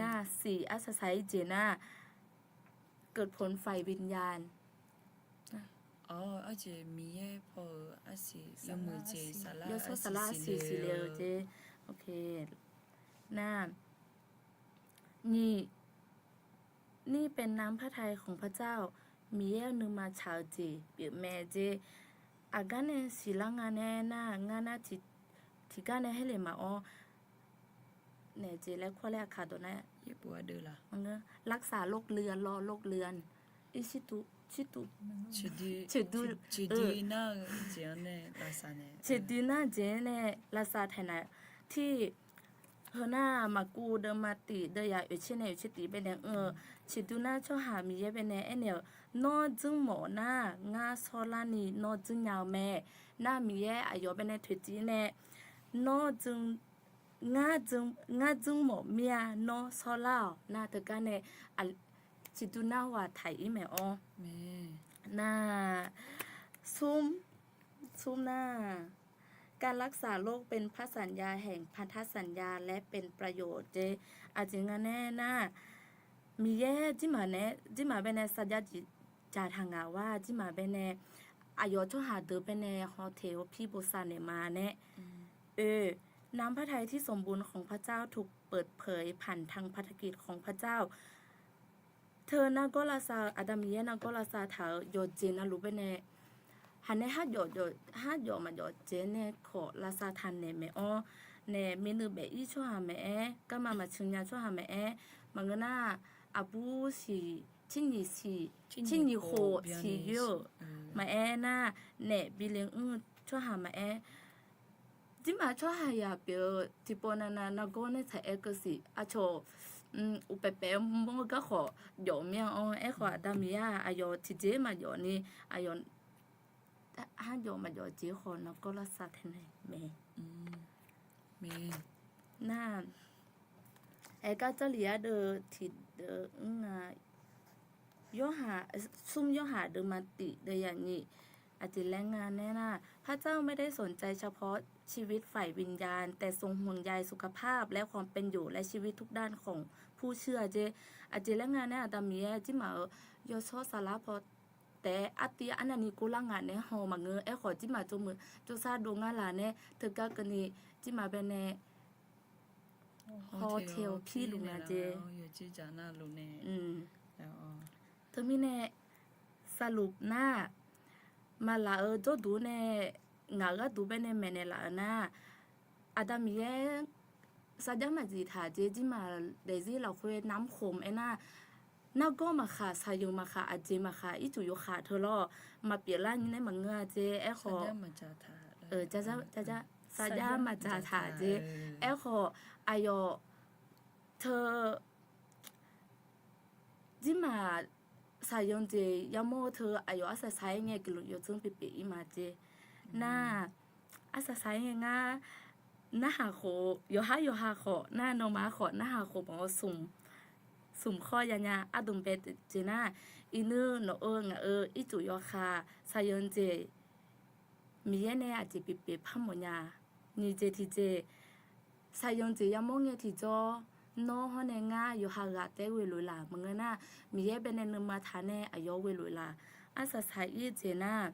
Nar siq arsaq saq-ir jeq nar, เกิดผลฝ่ายวิญญาณ Arjeq Miqyaer paw-euq arsiq yawmuiq jeq saflar, yawshawr saflar arsiq siqle-eu jeq. Nar, nyiq, นี่เป็นน้ำพระทัยของพระเจ้า Miqyaer-euq nuima tsaq-eu jeq pyeuf mae jeq. Aqgar nae siqlar nga nae nar, ngar nar tiqgar nae haer le maqawr. Naeq jeq laer kawr laer aqkaq dawq nar, รักษาโรคเรื้อน โรคเรื้อน Ceqdui nar-eu jeq-anr nae lavsav nae, ceqdui nar jeq-anr nae lavsav taq naeq. Tiq, heu nar Maqkuv deuvma tiq deuvyaq oeqtser nae oeqtser tiq bae nae mr-eu, ciqdui nar tsawrhaq Miqyaer bae nae aernaeq-euq, nawr dzmr mawf nar ngar shawrlarni nawr dzmr nya-eu mae. Nar Miqyaer aqyawf bae nae toeqciv nae, nawr dzmr, ngar dzmr mawf mir-a nawr shawrlar-awq. Nar teugar nae ciqdui nar ghaq taq-ir maeq-awr. Nar, smr, smr nar, การรักษาโรคเป็นพันธสัญญาแห่งพันธสัญญาและเป็นประโยชน์ jeq. Aqjeq nga nae nar, Miqyaer jirmaf bae nae sarjax jeq dzaqtaq ngaq war, jirmaf bae nae aqyawf tsawrhaq deuq bae nae hawteq hawpir bosav naeq ma nae. Oe, น้ำพระทัยที่สมบูรณ์ของพระเจ้าถูกเปิดเผยผ่านทางพันธกิจของพระเจ้า Teu nargawr lavsav-eu, Aqda Miqyaer nargawr lavsav taq-euq yawqjeq navluf bae nae, haq nae, harjawf maqjawf jeq nae khawf lavsav taq naeq maeq-awr nae, miqnuiv baef-ir tsawrhaq maeq-aer, garma maqtsu nya tsawrhaq maeq-aer, maqngeur nar, aqbur siq, tser nyiq siq, tser nyiq khof siq yoer-euq maqaer nar, naef bi le mr-eu tsawrhaq maqaer, jirmaf tsawrhaq yaq pyeuf-eu tiqpov navnav nargawr nae tsaq-aer keuv siq. Aqcawq uqpaeq paef-aer mawr-eu garkhawf jawf mir-a-awr, aerkhawf Aqda Miqyaer-aq, aqyawf tiqjeq maqjawf ni, aqyawf harjawf maqjawf jeq khawf nargawr lavsav taq naeq mae. Nar, aergar Jarlif yar deuv tiqdeuv mr-a, smr Yorhaq deuvma tiq deuv yaq nyiq, aqjeq laer nga nae nar, พระเจ้าไม่ได้สนใจเฉพาะชีวิตฝ่ายวิญญาณ แต่ทรงห่วงใยสุขภาพและความเป็นอยู่และชีวิตทุกด้านของผู้เชื่อ jeq. Aqjeq laer nga nae Aqda Miqyaer jirmaf-euq yawshawr saflar paw taef-aer artiv arnavni gorlar ngaq nae haw maqngeur. Aerkhawf jirmaf tsovmuiq tsovsar dov ngar laf nae teugar keuvni jirmaf bae nae hawteq hawpir luf nga jeq. Teumirnae saqluf nar, maqlaf-eu jawrduq nae ngaq gharduq bae nae maeqnaeq laf-euq nar, Aqda Miqyaer sarjax maqjeq taq jeq, jirmaf daefzir lafkhoer namr khom aernar, nargawr maqkhaq, saqyanq maqkhaq, aqjeq maqkhaq, ircuf yawkhaq teu lawr, maqpyeuf lar nyi nae maqngeur-a jeq. Aerkhawf, sarjax maqdzaq taq jeq. Aerkhawf, aqyawf teu jirmaf saqyanq jeq yamawr-eu teu aqyawf arsaq saq-aer ngae guiqlanq yawdzanr pyeuf pyeuf-ir ma jeq. Nar, arsaq saq-aer ngae ngar narhaq khof, yawqhar yawqha khawf nar, nawmaf khawf narhaq khof mawf-eu smq khawr yanya ardmq bae jeq nar, iqnui nawq-eu ngaq-euq ircuf yawkhaq saqyanq jeq Miqyaer nae aqjeq pyeuf pyeuf par mawf nya. Nyiq jeq tiqjeq, saqyanq jeq yamawr ngae tiqjawr, nawr hawr nae ngar yawqha ghaq taef-aer ghoelof laf maqngeur nar, Miqyaer bae nae nuima taq nae aqyawf ghoelof laf. Arsaq saq-ir jeq nar,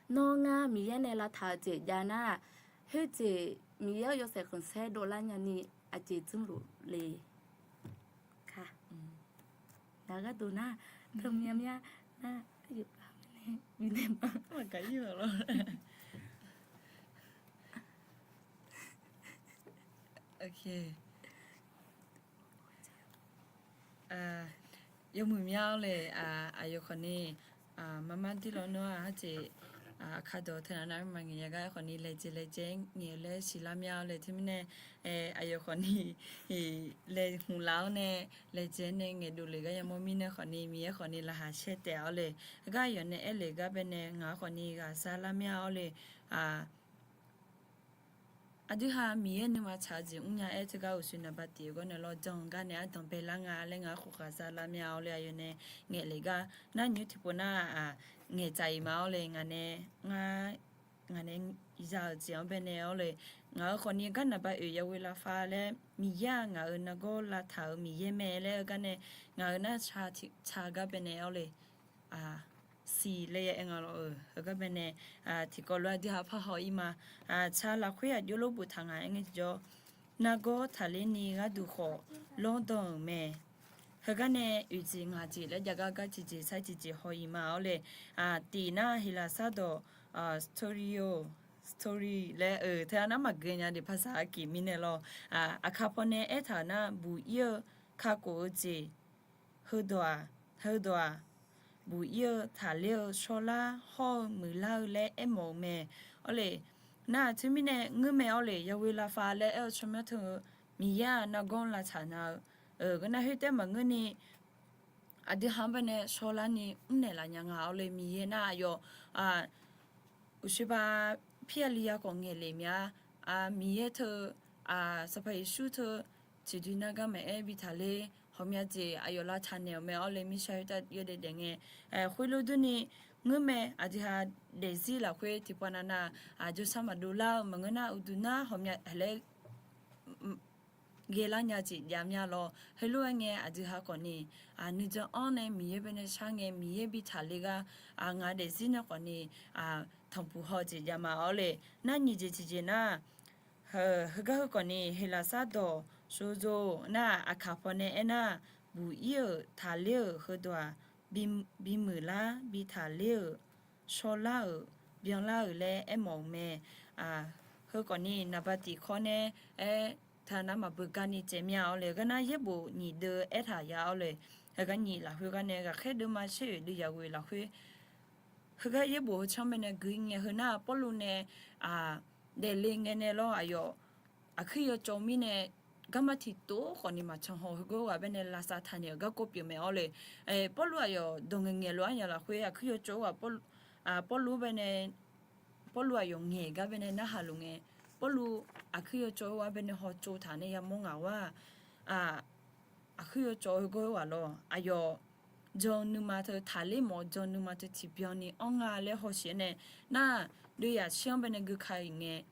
nawr ngar Miqyaer nae lavtaq-eu jeq jav nar, khoerjeq Miqyaer-euq yawshaef khanqsaer dovlar nyani aqjeq dzmrluf le. Ka, ngaq gharduq nar, teumya mya nar, aryuif paf nae bifnaeq ma. Yawmuiq mya-awr le, aqyawf khawfni, marmar dir lawr nawr-aq, harjeq, aqkar dawq teunav nar maqngaeq ya gar khawfni laejae laejae ngaeq-eu laer siqlar mya-awr le. Teumirnae, aqyawf khawfni laeqhmq laf-awr nae, laejae nae ngaeqdov le gar yamawr mirnae khawfni, Miqyaer khawfni laqkhaq shaer taef-awr le. Gar aqyawf nae aer le gar bae nae ngaq-anr khawfni ghaqsar lar mya-awr le. Aqdui ha Miqyaer nuima tsaq-eu jeq mrnya-aer teugar uqshoe naqba tiq-eu gawr nae lawr jan-eu gar nae ardanq baelar nga laer ngaq-anr khofkhaq za lar mya-awr le, aqyawf nae ngaeqlef gar nar nymr tiqpov nar-aq, ngaeqtsaf-iq ma-awr le, ngaq nae ngar ngaq nae za-euq jeq-anr baenae-awr le, ngaq-euq khawfni gar naqba oeq ya ghoe lavfav laer Miqyaer-aq ngaq-euq nargawr lavtaq-euq Miqyaer mae laer-eu gar nae ngaq-euq nar tsaq gar baenae-awr le, siq laer ya aer nga lawr-eu heugar baenae, tiqkawv lof-aer aqdui ha parhaw-ir ma. Tsaq lafkhoer aqjox lor boftaq ngaq aer ngae tiqjawr, nargawr taqler ni gharduq khawf lawrdan-euq mae. Heugar nae oeq jeq ngaq jeq laer jav gar gar tiqjeq sar tiqjeq haw-ir ma-awr le, tiq nar heqlaqsar dawq story-o, story laer-eu teu-a nar maqgeu nya de, paqsaq arkiq mirnae lawr. Aqkaq pawnae aertaq-euq nar buq-ir-eu kakhof-eu jeq heudawq-aq, heudawq-aq, buq-ir-eu taqler-eu shawrlar hawr-eu muiqlar-eu laer aermawf-eu mae. Awr le, nar-aq teumirnae ngeurmae-awr le, ya ghoe lavfav laer aer-eu tsawrmyanr teu-eu Miqyaer-aq nargawr lavtaq nar-eu, geur nar khoertaev maqngeurni aqdui ha-anr baenae shawrlar ni mrnaeq laf nya nga-awr le, Miqyaer nar aqyawf uqshoe ba pirya liya khawf ngaeqlef mya. Miqyaer teu, Sanqpaq Yeqsur teu, tiqdui nargar maqaer bi taqler hawmya jeq aqyawf lavtaq naeq-euq mae-awr le, mirtsaq khoertav yawdaef daef ngae, khoerlof durni ngeurmae aqdui ha daefzir lafkhoer tiqpavnav nav jawrsar maqdov lar-eu maqngeur nar uqduq nar hawmya haqlaer ghaelar nya jeq jav mya lawr. Heulof-aer ngae aqdui ha khawfni nuijan-anr nae Miqyaer baenae shar ngae Miqyaer bi taqler gar ngaq daefzir nae khawfni tanqpuq haw jeq jav ma-awr le. Nar nyiq jeq tiqjeq nar, heugar heu khawfni heqlaqsar dawq shov zo nar-aq, aqkaq pawnae aernar, buq-ir-euq taqler-euq heudawq-aq, bimuiq lar bi taqler-euq shawrlar-euq byanlar-euq laer aermawf-eu mae. Heu khawfni naqba tiq kawr nae aer taq nar maqbeugar ni tsaev mya-awr le, geur nar yaerbof nyiq deuv aertaq ya-awr le, heugar nyiq lafkhoer gar nae ghaqkhaer deuvma tser oeq deuv ya ghoe lafkhoer heugar yaerbof heu tsanr baenae gui ngae heu nar Pawrluv nae daefle ngae nae lawr aqyawf aqkuir yawcawv mirnae garma tiqtov khawfni maqcan haw heugar ghaq baenae lavsav taqnaeq-euq garkawv pyeuf mae-awr le. Pawrluv aqyawf dawq ngaeqngaeq lof-aer nya lafkhoer aqkuir yawcawv-eu ghaq Pawrluv baenae Pawrluv aqyawf ngaeq gar baenae narhaq luf ngae, Pawrluv aqkuir yawcawv-eu ghaq baenae hawtsov taq nae yamawr ngaq-awr-aq, aqkuir yawcawv-eu gawr-eu ghaq lawr aqyawf jan nuima teu taqler mawf-eu jan nuima teu tiqbyan ni anr nga laer hawshiq-aer nae nar, deuvyaq shir-anr baenae geuka-iq ngae,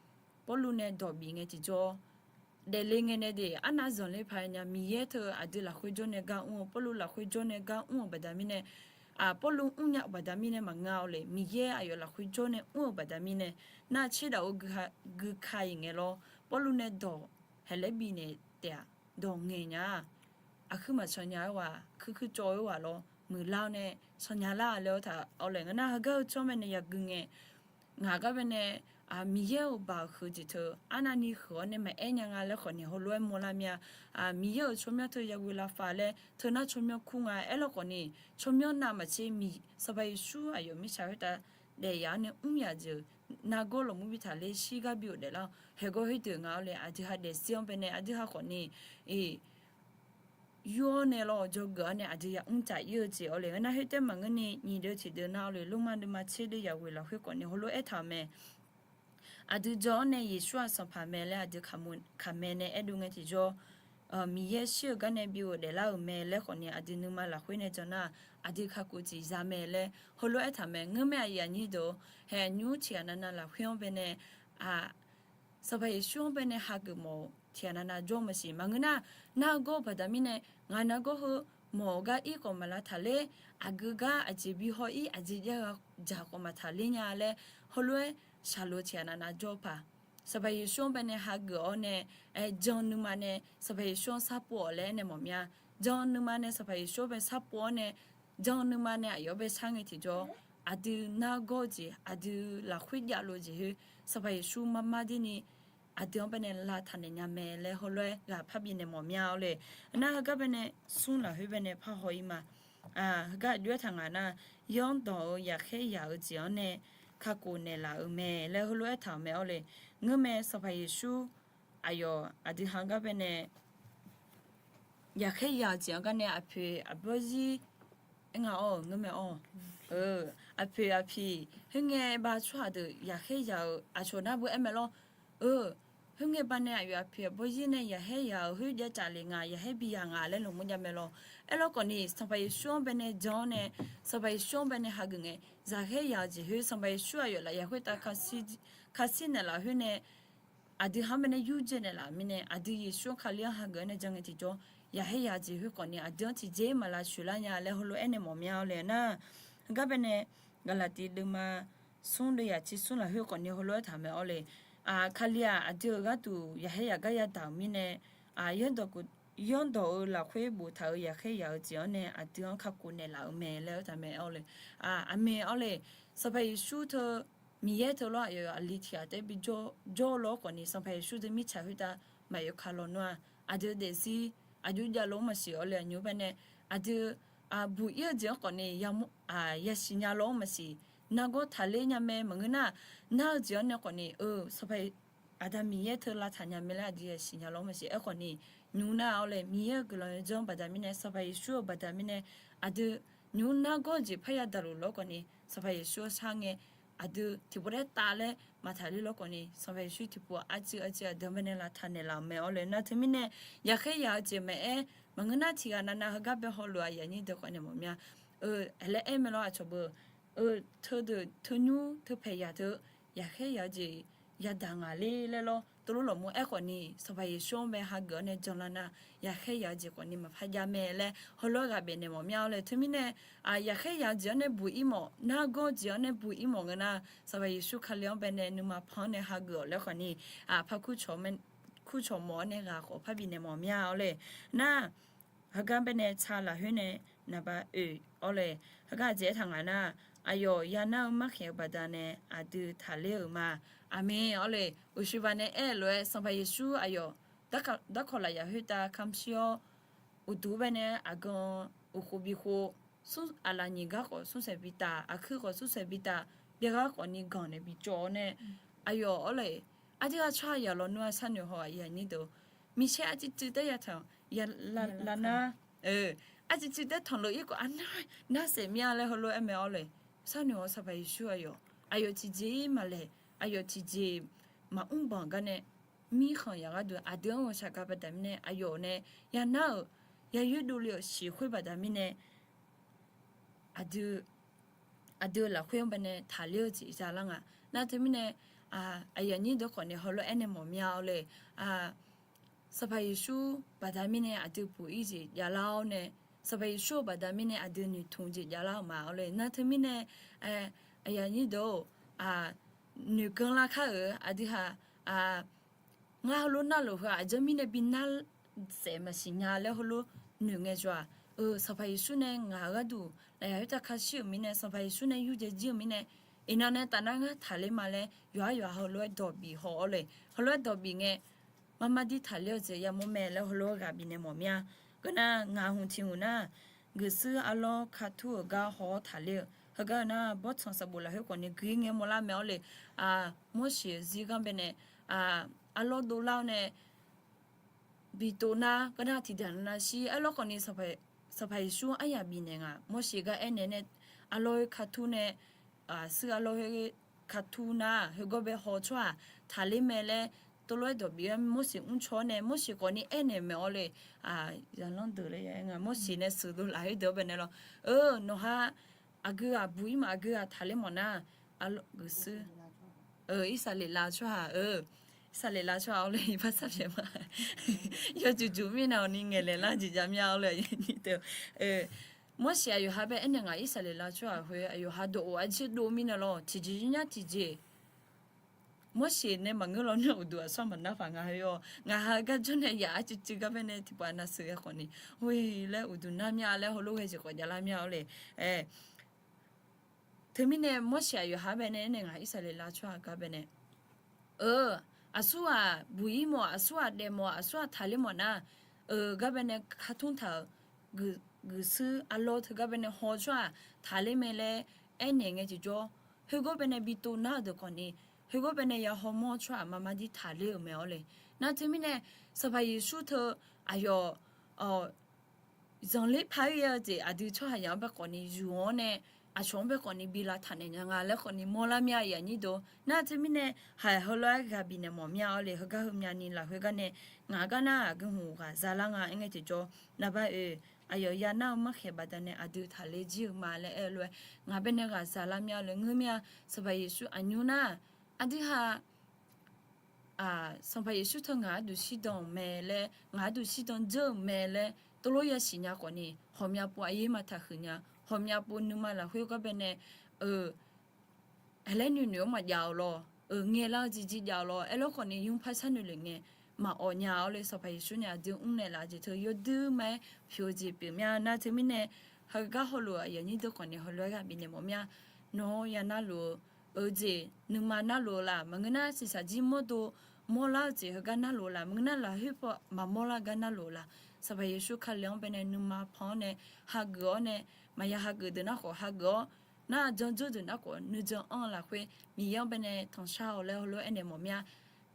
Pawrluv nae dawq bif ngae tiqjawr daefle ngae nae de arnav zanqler paq-aer nya Miqyaer teu aqdui lafkhoer jawr nae gar mr-eu Pawrluv lafkhoer jawr nae gar mr-euq baqda mirnae, Pawrluv mrnya-eu baqda mirnae maqngeur-awr le, Miqyaer aqyawf lafkhoer jawr nae mr-euq baqda mirnae nar tserdaq-eu geuka-iq ngae lawr Pawrluv nae dawq haqlaer bifnaeq taef-aq dawq ngaeq nya-a. Aqkuir maqcan nya-eu ghaq kuirkuir cawv-eu ghaq lawr muiqlar-awr nae sanqnya lar-a laer-awr taq-awr le ngeur nar heugar heu tsanr baenae yagui ngae ngaq gar baenae Miqyaer-euq baoq huiq jeq teu arnavni huiq-awr nae maqaer nya nga laer khawfni heulof-aer mawrlar mir-a. Miqyaer-euq tsawrmyanr teu ya ghoe lavfav laer teu nar tsawrmyanr kur nga aerlar khawfni tsawrmyanr navmaqtser Sanqpaq Yeqsur aqyawf mirtsaq khoertav daef yaf-awr nae mr yaf jeq-euq nargawr lawqmur bi taqler shirgar bi ghofdaef lar-awr haeqgawr khoerdeuq nga-awr le aqdui ha daefzir-anr baenae aqdui ha khawfni yur-awr nae lawr dzawgeuf-awr nae aqdui yamr taq ir-eu jeq-awr le ngeur nar khoertav maqngeurni nyiq deuv tiqdeuv nar-awr le Lormav deuvma tser deuv ya ghoe lafkhoer khawfni heulof-aer aertaq-euq mae. Aqdui jan-awr nae Yeqsur-aq Sanqpaq mae laer aqdui kaqmae nae aerdov ngae tiqjawr, Miqyaer shir-euq gar nae bi ghofdaef lar-euq mae laer khawfni aqdui nuima lafkhoer nae jan nar, aqdui kakhof tiq za mae laer heulof-aer aertaq mae. Ngeurmae aqyuif aqnyir deuq-or, haeq nymr tiqghaq navnav lafkhoer-anr baenae Sanqpaq Yeqsur-anr baenae hageuf mawf-eu tiqghaq navnav jawr maqsiq maqngeur nar, nargawr-eu baqda mirnae ngaq nargawr heu mawf-eu gar ir khawf maq lavtaq ler, aqgeu gar aqjeq bi haw ir aqjeq jav gha dzaq khawf maq taqler nya laer heulof-aer shaqlo-eu tiqghaq navnav jawr-eu paq. Sanqpaq Yeqsur-anr baenae hageuf-awr nae jan nuima nae Sanqpaq Yeqsur-anr sarpov-awq laer aernaeq mawf mya. Jan nuima nae Sanqpaq Yeqsur-anr bae sarpov-awr nae jan nuima nae aqyawf-anr bae sar ngae tiqjawr, aqdui nargawr-eu jeq aqdui lafkhoer javluf-eu jeq khoer Sanqpaq Yeqsur marmar dirni aqdui-anr baenae lavtaq naeq nya mae laer heulof-aer ghaq parbi naeq mawf mya-awr le. Nar heugar baenae smr lafkhoer baenae parhaw ir ma. Heugar aqjox-aer taq ngaq nar, yanr dawq-eu yaqkhaer yaq-eu jeq-anr nae kakhof naeqlaf-euq mae laer heulof-aer taq-euq mae-awr le. Ngeurmae Sanqpaq Yeqsur aqyawf aqdui ha gar baenae yaqkhaer yaq-eu jeq-anr gar nae aqpoeq aqbawr zir aer nga-awr-euq ngeurmae-awr, aqpoeq aqpiq khoerngae ba tsawrhaq deuq yaqkhaer yaq-euq aqcawq nar beu aer mae lawr-eu Khoerngae baqdanae aqyawf aqpoeq aqbawr zir nae yaqkhaer yaq-euq khoer jav tsaf le nga, yaqkhaer bi yaq nga laer lmqmr jav mae lawr. Aerlawr khawfni Sanqpaq Yeqsur-anr baenae jan-awr nae, Sanqpaq Yeqsur-anr baenae hageuf ngae, yaqkhaer yaq-eu jeq khoer Sanqpaq Yeqsur aqyawf lafyaq khoertav kashir naeqlaf khoer nae, aqdui ha-anr baenae yurdzae naeqlaf mirnae, aqdui Yeqsur-anr Kali-anr hageuf-awr nae jan ngae tiqjawr, yaqkhaer yaq-eu jeq khoer khawfni aqdui-anr tiqjeq-ir maq lavshoeq lar nya laer heulof-aer nae mawf mya-awr le nar, heugar baenae Gaqlaqtiv deuvma smr deuvyaq tser smr lafkhoer khawfni heulof-aer taq mae awr le. Kali-aq, aqdui-euq gharduq yaqkhaer yaq gar yadaq-euq mirnae, yawrdawq-eu lafkhoer boftaq-euq yaqkhaer yaq-eu jeq-anr nae aqdui-anr kakhof naeqlaf-euq mae laer aertaq mae awr le. Aqmeq awr le. Sanqpaq Yeqsur teu, Miqyaer teu lawr, aqyawf aqli tiq ghaq taef-aer bijawr-awr lawr khawfni Sanqpaq Yeqsur teu mirtsaq khoertav maqyawf ka lawnmr-a. Aqdui daefzir aqjox javlof-anr maqsiq awr le, aqnymr baenae aqdui buq-ir-eu jeq-anr khawfni yasiq nya lof-anr maqsiq. Nargawr taqler nya mae maqngeur nar, nar-eu jeq-anr nae khawfni-eu Sanqpaq Aqda Miqyaer teu lavtaq nya mae laer aqdui yasiq nya lof-anr maqsiq. Aerkhawfni nymr nar-awr le, Miqyaer-euq guiqlanq yawdzanr baqda mirnae, Sanqpaq Yeqsur-euq baqda mirnae, aqdui nymr nargawr-eu jeq parya daqluf lof-aer khawfni Sanqpaq Yeqsur-anr shar ngae, aqdui tiqpov daer tav laer maqtaqler lof khawfni Sanqpaq Yeqsur tiqpov arcuiv arcuiv aqdui-anr baenae lavtaq naeqlaf-euq mae awr le. Nar teumirnae yaqkhaer yaq-eu jeq maqaer, maqngeur nar tiq ghaq navnav heugar bae hawluf-aq, aqyuif aqnyir deuq khawfni mawf mya-a. Laer aer mae lawr, aqcawq beu teudeuq teunymr teupaeq yaq teu yaqkhaer yaq-eu jeq yadaq ngaq ler laer lawr, teulof lawqmur aerkhawfni Sanqpaq Yeqsur-anr bae hageuf-awr nae janlar nar, yaqkhaer yaq-eu jeq khawfni maqpar jav mae laer heulof-aer ghaq bifnaeq mawf mya-awr le. Teumirnae yaqkhaer yaq-eu jeq-anr nae buq-ir mawf, nargawr-eu jeq-anr nae buq-ir mawf ngeur nar, Sanqpaq Yeqsur Kali-anr baenae nuima pan-awr nae hageuf-awq laer khawfni, aqpar kurcawq mawf-awr nae ghaq khawf par bifnaeq mawf mya-awr le. Nar heugar baenae tsa lafkhoer nae naqba oeq awr le. Heugar aqjeq aertaq ngaq nar, aqyawf yanar-eu markhaeq-eu baqdanae aqdui taqler-euq ma. Aqmeq awr le. Uqshoe baqdanae aer-eu lof-aer Sanqpaq Yeqsur aqyawf darkawq lafyaq khoertav kamq shir-awr, uqduq baenae aqgan uqkhof bikhov, aqlaf nyiq gar khawf smrsaeq bitaf, aqkuir khawf smrsaeq bitaf, byaer gar khawfni ganq nae bicawv-awr nae, aqyawf awr le. Aqdui ghaq tsawrhaq yaq lawnmr-a sharnoeq haw-aq, aqyuif aqnyir deuq, micaer arcuiv cuiv taef yataq-a, lar nar, arcuiv cuiv taef tanqluf-ir khawf aqnar narsaef mir-a laer heulof-aer mae awr le. Sharnoeq haw, Sanqpaq Yeqsur aqyawf, aqyawf tiqjeq-ir maqlaeq, aqyawf tiqjeq maqmr banq gar nae mirkhanq yaq gharduq aqdui-anr ghawqshaq gaq baqda mirnae, aqyawf nae yanar-euq yayoer dovle-euq shiq khoer baqda mirnae, aqdui aqdui-eu lafkhoer-anr baenae taqler-eu jeq jav lar nga. Nar teumirnae, aqyuif aqnyir deuq khawfni heulof-aer nae mawf mya-awr le. Sanqpaq Yeqsur baqda mirnae aqdui buq-ir jeq javlar-awr nae, Sanqpaq Yeqsur-euq baqda mirnae aqdui noeqtmq jeq javlar-euq ma awr le. Nar teumirnae, aqyuif aqnyir deuq-or, noeqganr lar kar-euq aqdui haq ngar heulof narluf heu-aq, aqjeq mirnae bi nar saef maqsiq nya laer heulof noeq ngaejawr-aq, Sanqpaq Yeqsur nae ngaq-euq gharduq lafyaq khoertav kashir-euq mirnae, Sanqpaq Yeqsur nae yurdzae jir-euq mirnae, iqnan nae tafnar ngar taqler ma laer yawqhar yawqha heulof-aer dawq bif haw-awr le. Heulof-aer dawq bif ngae, marmar dir taqler-eu jeq yamawr mae laer heulof-aer ghaq bifnaeq mawf mir-a. Geur nar ngaq hmq tiq hmq nar, guiqshuir arlawr kartur-euq gar haw-awr taqler-eu, heugar-eu nar bawrtsanq sanqbof lafkhoer khawfni gui ngae mawrlar mae awr le. Morseq-euq zir gar baenae arlawr dovlar-awr nae bi tov nar, geur nar tiqdaq nav shir aerlawr khawfni Sanqpaq Yeqsur aryaq bifnaeq nga. Morseq gar aernaeq nae arlawr-eu kartur nae, suir arlawr-eu kartur nar, heugawr bae haw tsawrhaq taqler mae laer tov lof-aer dawq bif-aer Morseq mrcaw-awr nae Morseq khawfni aernaeq mae awr le. Zaqlanr deuq laer ya aer nga, Morseq nae sheuqdov lafkhoer deuq-awr baenae lawr, nawqha aqgeu ghaq buq-ir mawf, aqgeu ghaq taqler mawf nar, guiqshuir Irsaqleqlav tsawrhaq-eu, Irsaqleqlav tsawrhaq awr le iqbax sarpyaeq ma. Yawjuq juq mirnae awqni ngaeqlaeq lar jeq jav mya awr le. Morseq aqyawf ha bae aernaeq nga, Irsaqleqlav tsawrhaq khoer aqyawf ha dawq of arjir dov mirnae lawr, tiqjeq nyar tiqjeq Morseq nae maqngeur lawnmr-eu uqduq aqsur-aq maqnar paq nga heu-awr, ngaq ha-eu gar jawr nae yaq arcuiv cuiv gar baenae tiqpov nav sheuq-aer khawfni, oe laer uqduq nar mya laer heulof ghae jeq khawf javlar mya awr le. Teumirnae Morseq aqyawf ha baenae aernaeq nga, Irsaqleqlav tsawrhaq gar baenae, eu, aqsur-aq buq-ir mawf, aqsur-aq daef mawf, aqsur-aq taqler mawf nar, eu, gar baenae kartur taq-euq guiqshuir arlawr teugar baenae haw tsawrhaq taqler mae laer aernaeq ngae tiqjawr, heugawr baenae bi tov nar-euq deuq khawfni, heugawr baenae ya hawmawr tsawrhaq marmar dir taqler-euq mae awr le. Nar teumirnae Sanqpaq Yeqsur teu aqyawf zanqler par-ir-eu jeq aqdui tsawrhaqzaq-anr bae khawfni yuf-awr nae aqcawq-anr bae khawfni bi lavtaq naeq nya nga laer khawfni mawrlar mir-a, aqyuif aqnyir deuq. Nar teumirnae, haiq heulof-aer ghaq bifnaeq mawf mir-a. Awr le heugar heumyavni lafkhoer gar nae, ngaq-anr gar nar aqgeu hmq ghaq zalar nga aer ngae tiqjawr, naqba oeq aqyawf yanar-eu markhaeq baqdanae aqdui taqler jir-eu ma laer aer-eu lof-aer, ngaq bae nae ghaq zalar mir-a laer ngeur mir-a. Sanqpaq Yeqsur aqnymr nar, aqdui ha Sanqpaq Yeqsur teu ngaq arduq shirdan-euq mae laer, ngaq arduq shirdan dzeur-euq mae laer teulof yasiq nya khawfni, ghawqmya pov aqyaer maqtaq huiq nya. Ghawqmya pov nuima lafkhoer gar bae nae, euq, aqlaer noeqnoeq-anr maqjav-awq lawr, euq, ngaelar-eu jeq jeq jav-awq lawr, aerlof khawfni nymr par sharnoeq lef ngae, maqawq nya-awr le. Sanqpaq Yeqsur nae aqdui mrnaeq laf jeq teu yawdui ma-aer pyuq-eu jeq pyeuf mir-a. Nar teumirnae, heugar hawluf-eu aqyuif aqnyir deuq khawfni heulof-aer ghaq bifnaeq mawf mir-a. Nawr ya narluf-eu, eu jeq nuima narluf-eu la? Maqngeur nar shiqshaq jir mawrdo mawrlar-eu jeq heugar narluf-eu la? Maqngeur nar lafkhoer paw maqmawrlar gar narluf-eu la? Sanqpaq Yeqsur Kali-anr bae nae nuima pan-awr nae, hageuf-awr nae, maqya hageuf deuq nar khawf hageuf-awr, nar jan dzeur deuq nar khawf nuijan anr-eu lafkhoer Miqyaer-anr bae nae tanqshar-awq laer heulof-aer aernaeq mawf mir-a.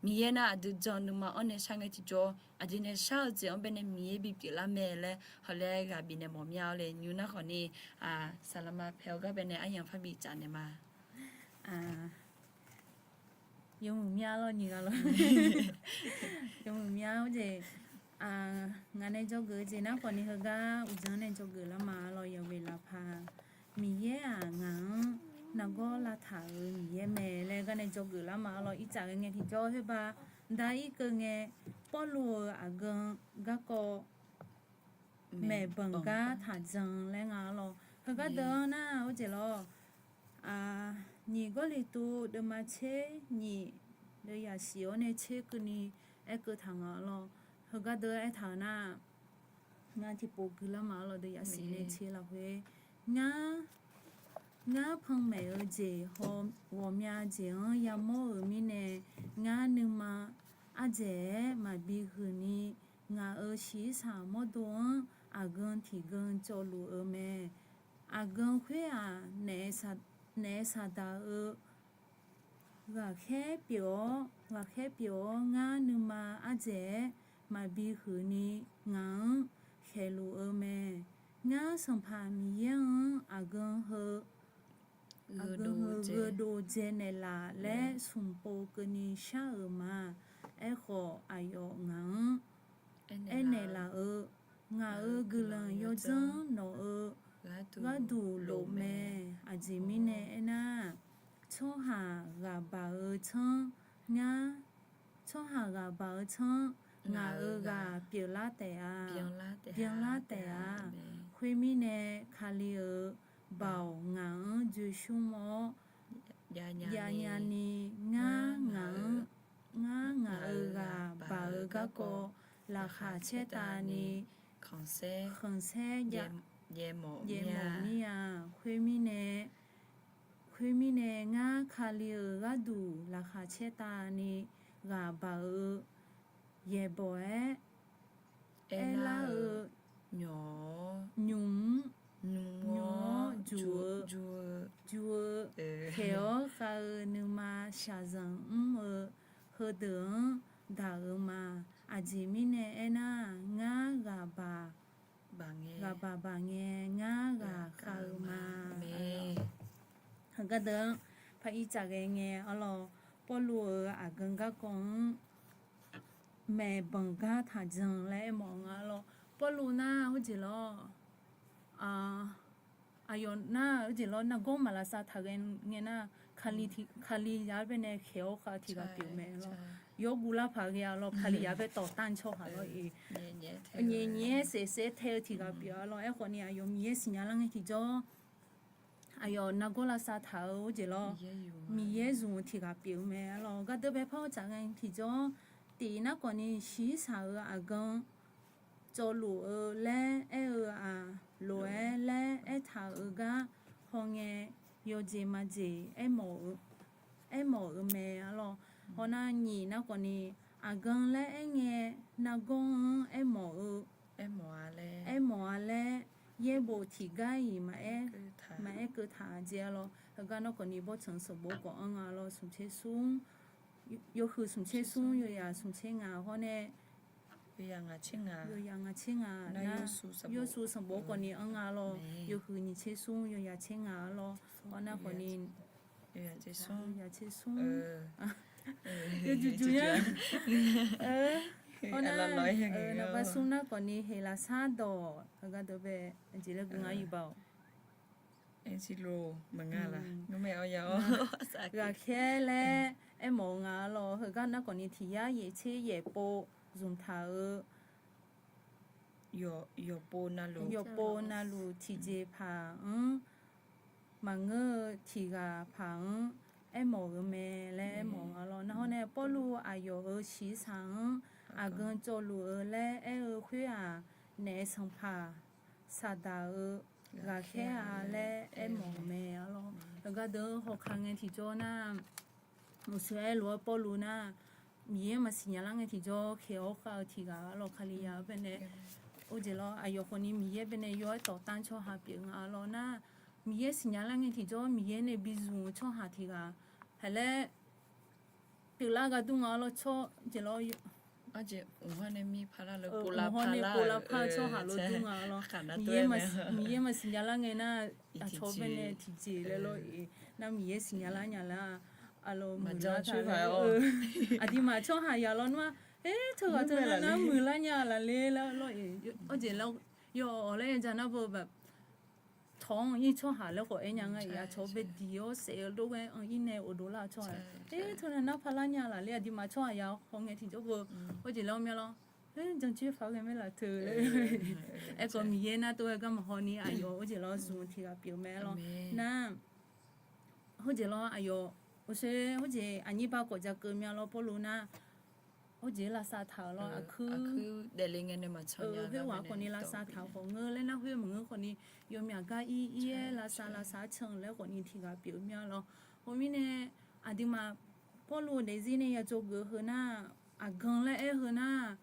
Miqyaer nar aqdui jan nuima-anr nae shar ngae tiqjawr, aqdui nae shar-eu jeq-anr bae nae Miqyaer bipyeuf lar mae laer heulof-aer ghaq bifnaeq mawf mir-a. Awr le nymr nar khawfni, saqlaqma pae-awr gar bae nae aryamq par bicaf naeq ma. Yawmuiq mir-a lawr nyiq ghaq lawr. Yawmuiq mir-a. Awr jeq, ngaq nae dzawgeuf-eu jeq nar khawfni heugar uqdzan nae dzawgeuf lar ma lawr. Yawqghae lafpaq Miqyaer-aq ngaq-anr nargawr lavtaq-euq Miqyaer mae laer gar nae dzawgeuf lar ma lawr. Ircaf ghae ngae tiqjawr khoerba, dair keuv ngae, Pawrluv-euq aqgan garkawv maeqbanq gar taqjan laer nga lawr. Heugar deuq-anr nar, awr jeq lawr, nyiq Gawrliqtu deuvma tser nyiq deuv yasiq-awr nae tser keuvni aerkeuv taq nga lawr. Heugar deuq aertaq-eu nar, ngar tiqpov gui lar ma lawr. Deuv yasiq nae tser lafkhoer, ngar Ngar panmaeq-eu jeq haw ghawqmya jeq-anr yamawr-euq mirnae, ngar nuima ardzaeq-aer maqbi huiqni, ngaq-euq shiqshaq mawrdo-anr aqgan tiqgan cawvluf-eu mae. Aqgan khoer-aq, naef saqdaq-eu ghaqkhaer pyeuf-awr, ghaqkhaer pyeuf-awr ngar nuima ardzaeq-aer maqbi huiqni, ngaq-anr khaeqluf-eu mae. Ngar Sanqpaq Miqyaer-anr aqgan heu, aqgan heu gheudov dzaenaeq laf laer smq pov keuvni shar-euq ma. Aerkhawf, aqyawf ngaq-anr aernaeq laf-eu, ngaq-euq guiqlanq yawdzanr nawq-eu gharduq lof mae. Aqjeq mirnae aernar, tsawrhaq ghaq baq-eu tsanr ngar, tsawrhaq ghaq baq-eu tsanr ngaq-euq ghaq pyeuflar taef-a, byanlar taef-a. Khoermirnae, Kali-euq baoq ngaq-anr dzoeqshmr-awr, javnya ni, ngar ngaq-anr, ngar ngaq-euq ghaq baq-eu garkawv laqkhaq caertavni khanqsaer jaev mawf mir-a. Khoermirnae, khoermirnae, ngar Kali-euq gharduq laqkhaq caertavni ghaq baq-eu yaeqbawq-aer aerlar-eu nymq-mr nymq-awr juq-eu, juq-eu, khaeq-awr khav-eu nuima shaqzanq mr-eu heudeuq-anr daq-euq ma. Aqjeq mirnae aernar, ngar ghaq baq, ghaq baq baq ngae, ngar ghaq khav-eu ma. Heugar deuq-anr par ircaf ghae ngae, arlawr, Pawrluv-euq aqgan garkawv-anr maeqbanq gar taqjan laer aermawf nga lawr. Pawrluv nar, heujeq lawr, aqyawf nar, heujeq lawr, nargawr maqlavsav taq ghae ngae nar, Kali yaq-aer bae nae khaeq-awr khav-eu tiq ghaq pyeuf-eu mae lawr. Yawguv lar paq ghae-a lawr, Kali yaq-aer bae tawqtanr cawhaq lawr-iq, nyaef nyaef-aer saef saef-aer tae-eu tiq ghaq pyeuf-a lawr. Aerkhawf ni, aqyawf Miqyaer siqnya lar ngae tiqjawr, aqyawf nargawr lavsav taq-eu heujeq lawr, Miqyaer zmq-eu tiq ghaq pyeuf-eu mae lawr. Gar deur bae par-awr tsaf ngae tiqjawr, tiq nar khawf ni shiqshaq-euq aqgan cawvluf-eu laer aer-eu-aq, lof-aer laer aertaq-euq gar hawngae, yawjeq majeq aermawf-eu mae lawr. Hawnar nyiq nar khawf ni, aqgan laer aerngae, nargawr-anr aermawf-eu, aermawf-a laer yaerbof tiqgar-iq maqaer keuv taq jeq-a lawr. Heugar nar khawf ni, bawrtsanq sanqbof khawf anr nga lawr, smq tser smr, yawhuiq smq tser smr, yawyaq smq tser ngaq hawr nae yawzaq ngaq tser ngaq nar, yawsuv sanqbof khawfni anr nga lawr. Yawhuiq nyiq tser smr yawzaq tser ngaq-a lawr. Awr nar khawfni yawzaq tser smr yawjuq juq nya. Awr nar, naqba smr nar khawfni heqlaqsar dawq heugar deuq bae, aqjeq laer guiq ngar yibawq. Aqjeq lo maqnga laf, ghaqkhaer laer aermawf-eu nga lawr. Heugar nar khawfni tiq yar yaeq tser yaeq pov zmqtaq-eu yawqpov navluf tiqjeq paq-anr maqngeur-eu tiq ghaq paq-anr aermawf-eu mae laer aermawf nga lawr. Nar hawr nae Pawrluv aqyawf-euq shiqshaq-anr aqgan cawvluf-eu laer aer-eu khoer-aq, naef sanqpaq Saqdaq-euq ghaqkhaer-a laer aermawf-eu mae-a lawr. Heugar deuq hawkar ngae tiqjawr nar, mqsoeq aerlof-aer Pawrluv nar, Miqyaer maqsiq nya lar ngae tiqjawr khaeq-awr khav-eu tiq ghaq-a lawr. Kali ya-eu baenae, or jeq lawr, aqyawf khawfni Miqyaer baenae yawr-aer tawftanr tsawrhaq pyeuf nga-a lawr nar, Miqyaer siqnya lar ngae tiqjawr Miqyaer nae bizmq-eu tsawrhaq tiq ghaq haeq laer pyeuflar gar dur nga-a lawr. Tsawr jeq lawr, aqjeq mqhawr nae mir pavlar-eu, mqhawr nae povlar par-eu tsawrhaq lof dur nga-a lawr. Miqyaer maqsiq nya lar ngae nar, aqcawq baenae tiqjeq laer lawr-iq, nar Miqyaer siqnya lar nya lar-a lawr, muiqlar taq-eu aqduimaf tsawrhaq yaq lawr nar, aer teughaq teu nar nar muiqlar nya laf le laer lawr-iq, or jeq lawr, yawf-awq laer ya ja nar beu tawq-anr ir tsawrhaq laer khawf aer nya nga-iq, aqcawq bae diq-awr saef-eu lof-aer anr ir nae ghofdov lar-eu tsawrhaq, aer teunav nar pavlar nya laf le, aqduimaf tsawrhaq yaq haw ngae tiqjawr beu, or jeq lawr mya lawr, aer jancoer faq-eu ghae maer laf teu laer. Aerkhawf Miqyaer nar tov-aer gar maqhaw ni aqyawf or jeq lawr zmq tiq ghaq pyeuf mae lawr. Nar, or jeq lawr aqyawf, or jeq, aqnyir ba kawf ja keuv mya lawr Pawrluv nar, or jeq lavsav taq-euq lawr, aqkuir khoerghaq khawfni lavsav taq-eu khawf ngeur laer nar, khoer maqngeur khawfni yawmyaq gar ir ir-aer lavsav lavsav can laer khawfni tiq ghaq pyeuf mya lawr. Khoermirnae, aqduimaf Pawrluv-eu daefzir nae ya dzawgeuf-eu heu nar, aqgan laer aer-eu heu nar,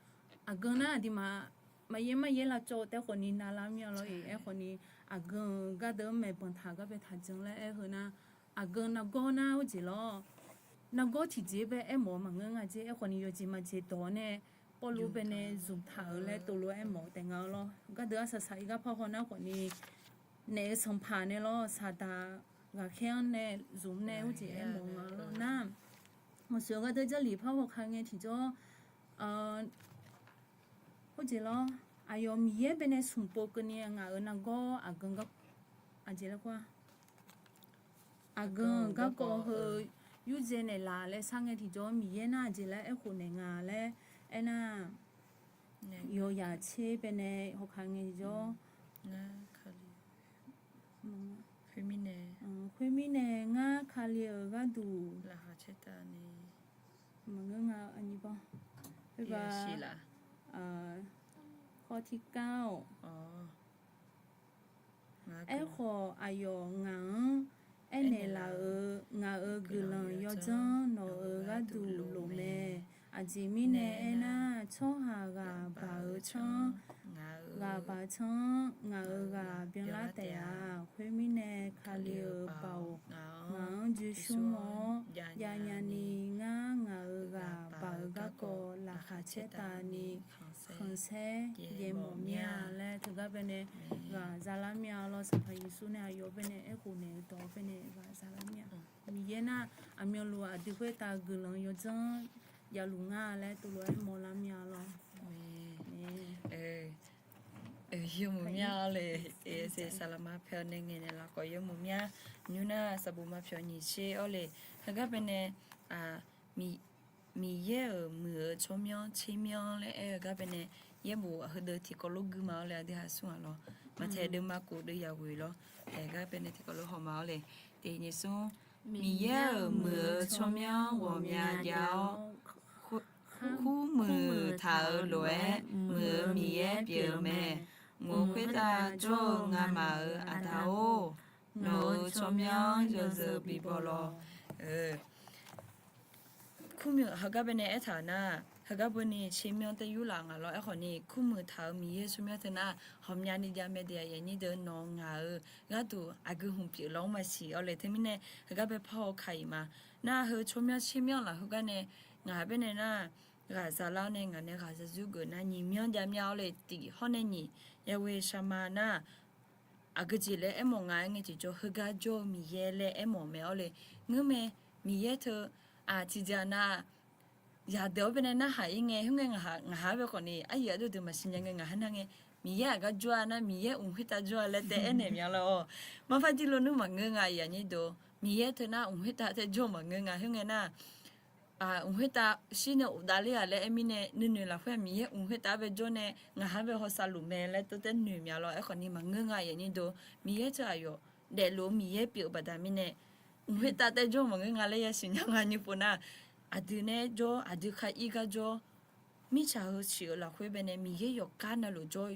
aqgan nar aqduimaf maqyaer maqyaer lavcawv taef khawfni navlar mir-a lawr-iq, aerkhawfni aqgan-euq gardeuv-anr maeqbanq taq gar bae taq jan laer aer-eu heu nar, aqgan nargawr nar or jeq lawr, nargawr tiqjeq bae aermawf-eu maqngeur nga jeq, aerkhawfni yawjeq maqjeq dawq-awr nae Pawrluv baenae zmqtaq-euq laer tovlof-aer aermawf taef nga-a lawr. Gardeuv arsaq saq-ir gar parhaw nar khawfni naef-eu sanqpaq nae lawr, Saqdaq ghaqkhaer-anr nae zmq nae or jeq aermawf nga lawr nar, maqsoeq gardeuv Jarlif parhaw ka ngae tiqjawr, or jeq lawr, aqyawf Miqyaer baenae smq pov keuvni ngaq-euq nargawr aqgan gar, aqjeq laer kar-a, aqgan-euq garkawv heu yurdzae naeqlaf laer sar ngae tiqjawr Miqyaer nar aqjeq laer aerkhof naeq nga laer aernar, yawzaq tser baenae hawka ngae tiqjawr, khoermirnae, khoermirnae ngar Kali-euq gharduq laqkhaq caertavni, maqngeur nga, aqnyir ba, khoer ba, khawr tirkar-awq. Aerkhawf, aqyawf ngaq-anr aernaeq laf-euq, ngaq-euq guiqlanq yawdzanr nawq-euq gharduq lof mae. Aqjeq mirnae aernar, tsawrhaq ghaq baq-eu tsanr, ghaq baq tsanr-anr ngaq-euq ghaq byanlar taef-a. Khoermirnae, Kali-euq baoq ngaq-anr joe shmr-awr, javnya ni ngar ngaq-euq ghaq baq-eu garkawv laqkhaq caertavni khanqsaer yaemawf mir-a laer teugar baenae ghaq zalar mir-a lawr. Sanqpaq Yeqsur nae aqyawf baenae aerkhof naeq-eu dawq baenae ghaq zalar mir-a. Miqyaer nar aqmyanluf aqdui khoertav guiqlanq yawdzanr javluf ngar laer tovlof-aer mawrlar mir-a lawr. Yawmuiq mya-awr le, saqlaqma pyawq nae ngaeqnaeq laf khawf yawmuiq mya. Nymr nar saqbuq ma pyawq nyiq tser-awr le, heugar baenae Miqyaer-euq muiq-eu tsawrmyanr tsermyanr laer aer-eu gar baenae, yaerbof heudeuq tiqkawv lof gui ma-awr le, aqdui haq smr-aq lawr. Maqtaeq deuv ma kof deuv yaq ghoeq lawr. Aer gar baenae tiqkawv lof haw ma-awr le. Tiq nyiq smr, Miqyaer-euq muiq-eu tsawrmyanr ghawqmya jav-awr, kurmuiq taq-euq lof-aer muiq-eu Miqyaer pyeuf-eu mae. Ngaq khoertav jawr-eu ngamaf-euq Aqda-or, nawq-euq tsawrmyanr yawzeu bibaw lawq. Kurmuiq heugar baenae aertaq-euq nar, heugar beu ni tsermyanr tae yurlaf nga lawr. Aerkhawf ni kurmuiq taq-euq Miqyaer tsawrmyanr teu nar, ghawqmyani jav mae de, aqyuif aqnyir deuq, nawq ngaq-euq gharduq aqgeu hmq pyeuf lawr maqsiq-awr le. Teumirnae heugar bae parhaw ka-iq ma. Nar heu tsawrmyanr tsermyanr lafkhoer gar nae ngaq baenae nar, ghaq zalar-awr nae ngaq nae ghaq zarzur geuf nar nyiq myanr jav mya-awr le. Tiq hawr nae nyiq, Yahweh Shammah nar, aqgeujeq laer aermawf nga aer ngae tiqjawr heugar jawr-eu Miqyaer laer aermawf mae-awr le. Ngeurmae, Miqyaer teu, aq, tiqjeq-aq nar, yaqdeuq-awr baenae narhaq-ir ngae, khoerngae ngaq ha-anr bae khawfni aryaq ardov deuq maqsiq nya ngae ngaq ha nar ngae, Miqyaer aqgar jawr-a nar Miqyaer mq khoertav jawr-a laer taef aernaeq mya lor-awq. Marpar jir lo nmr maqngeur nga aqyuif aqnyir deuq. Miqyaer teu nar mq khoertav tae jawr maqngeur nga. Khoerngae nar, mq khoertav shir nae ghofdav ler-aq laer aer mirnae nuinoeq lafkhoer-aq Miqyaer mq khoertav bae jawr nae ngaq ha-anr bae hawsav luf mae laer tawr tae noeq mya lor. Aerkhawfni maqngeur nga aqyuif aqnyir deuq. Miqyaer teu aqyawf daefluf-eu Miqyaer pyeuf-eu baqda mirnae mq khoertav tae jawr maqngeur nga laer yasiq nya nga nymr pov nar, aqdui nae jawr, aqdui khar ir gar jawr, mirtsaq heu siq-eu lafkhoer baenae Miqyaer yawqgar navluf jawr,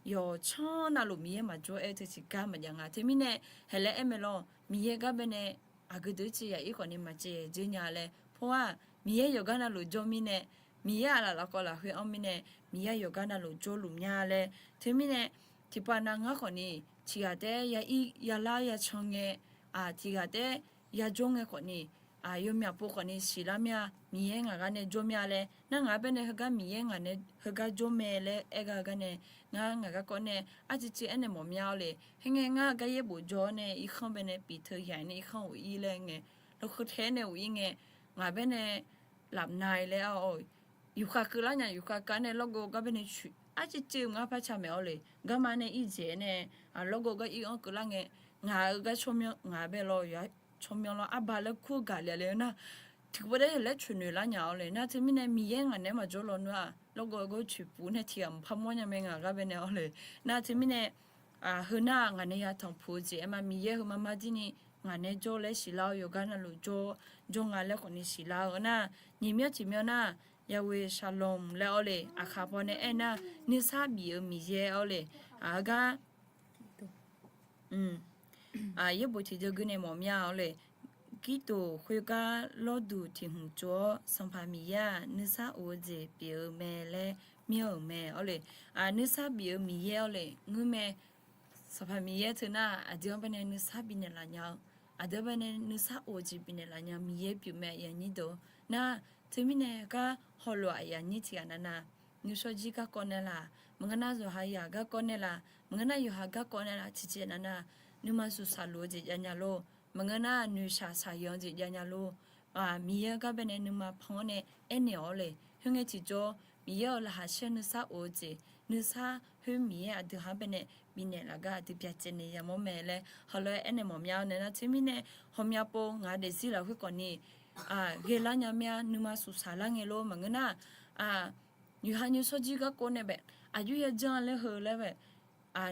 yawqcanr navluf Miqyaer maqjawr-aer teu tiqgar maqjav nga. Teumirnae haeq laer aer mae lor, Miqyaer gar baenae aqgeu deuq-ir civ yaq-ir khawfni maqcaev dzeur nya laer pov-aq, Miqyaer yawqgar navluf jawr mirnae, Miqyaer aqlaf lafkawv lafkhoer-anr mirnae, Miqyaer yawqgar navluf jawrluf mya laer. Teumirnae tiqpav nav ngar khawfni tiqghaq taef-aer ya ir yalar yacan ngae, aq, tiqghaq taef-aer yajawr ngae khawfni, aq, yawmyaq pov khawfni siqlar mya, Miqyaer ngaq gar nae jawr mya laer nar ngaq-anr baenae heugar Miqyaer ngaq nae heugar jawr mae laer aer gar heugar nae, ngar ngaq garkawv nae arciv civ aernaeq mawf mya-awr le. Khoerngae ngar gar yaerbof jawr-awr nae irkanr baenae piqteu yaq nae irkanr of ir laer ngae, lawkheu tae-aer nae of ir ngae, ngaq baenae lafnai laer ar-awr, yufkhav keuvlar nya yufkhav keuv-awr nae lawrgawv gar baenae coeq arciv civ-eu ngar par ca maeq-awr le. Garma nae ir dzaeq-aer nae, lawrgawv gar ir-anr keuvlar ngae, ngaq-euq gar tsawrmyanr ngaq bae lawr yawqha tsawrmyanr lawr arba laer kur-eu gaqle le-eu nar, tiqpov daer laer coeq noeq lar nya-awr le nar. Teumirnae Miqyaer ngaq naeq-aer maqjawr lawnmr-aq lawrgawv gar coeq puf nae tiqghaq mqpar mawr nya mae ngaq gar baenae-awr le. Nar teumirnae, heunar-aq ngaq nae yatanq puq-eu jeq aer ma, Miqyaer heu mar mar dirni ngaq nae jawr laer siqlar-eu yawqgar navluf jawr, jawr nga laer khawfni siqlar-eu nar, nyiq myanr tiq myanr nar, Yahweh Shalom laer-awr le. Aqkaq paw nae aernar, nuisar bif-eu Miqyaer-awr le. Heugar yaerbof tiqjawr gui nae mawf mya-awr le. Girdof khoergar lawrduq tiq hmq tsov-awr, Sanqpaq Miqyaer-aq nuisar of-eu jeq pyeuf-eu mae laer myanr-euq mae-awr le. Nuisar bif-eu Miqyaer-awr le ngeurmae. Sanqpaq Miqyaer teu nar aqdui-anr baenae nuisar bifnaeq laf nya-eu, aqdui-anr baenae nuisar of-eu jeq bifnaeq laf nya-eu Miqyaer pyeuf mae aqyuif aqnyir deuq. Nar teumirnae gar hawlof aqyuif aqnyir tiqghaq navnav, nuishawr jir garkawv nae laf, maqngeur nar yawqha yaq garkawv nae laf, maqngeur nar yawqha garkawv nae laf, tiqjeq navnav nuima suqsaq luf-eu jeq jav nya lor. Maqngeur nar noeqshaq shaqyanq-eu jeq jav nya lor. Miqyaer-eu gar baenae nuima pan-awr nae aernaeq-awr le. Khoerngae tiqjawr Miqyaer-euq laqkhaq shaer nuisar of-eu jeq, nuisar khoer Miqyaer aqdui ha-anr baenae bifnaeq laf gar aqdui byacaevni yamawr mae laer heulof-aer aernaeq mawf mya-awr nae nar. Teumirnae hawmya pov ngaq-eu daefzir lafkhoer khawfni ghaelar nya mya, nuima suqsaq lar ngae lor. Maqngeur nar yawqha nuishawr jir garkawv nae bae, aqjox yajanr laer heu laer bae,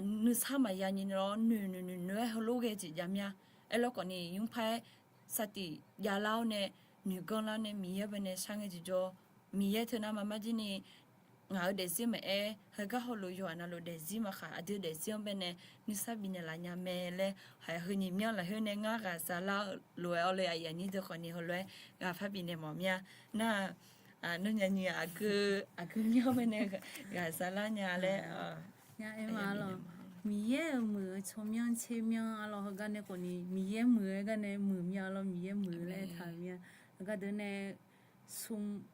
nuisar maqya nyi lawr, noeq noeq noeq noeq-aer heulof ghae jeq jav mya. Aerlawr khawfni nymrpar-aer saftif javlar-awr nae, noeqganr lar nae Miqyaer baenae shar ngae jeq jawr. Miqyaer teu nar mar mar jir ni ngaq-eu daefzir maqaer, heugar hawlof yawqghaq navluf daefzir maqkhaq, aqdui daefzir-anr baenae nuisar bifnaeq laf nya mae laer, haq heu nyiq myanr lafkhoer nae ngar ghaq zalar-eu lof-aer-awr le aqyuif aqnyir deuq khawfni heulof-aer ghaq par bifnaeq mawf mya. Nar nawnyaf nyiq aqgeu, aqgeu myanr baenae ghaq zalar nya laer Miqyaer-euq muiq-eu tsawrmyanr tser myanr arlawr heugar nae khawfni Miqyaer muiq-eu gar nae muiq mya lawr, Miqyaer muiq-eu laer taq-euq mya. Heugar deuq nae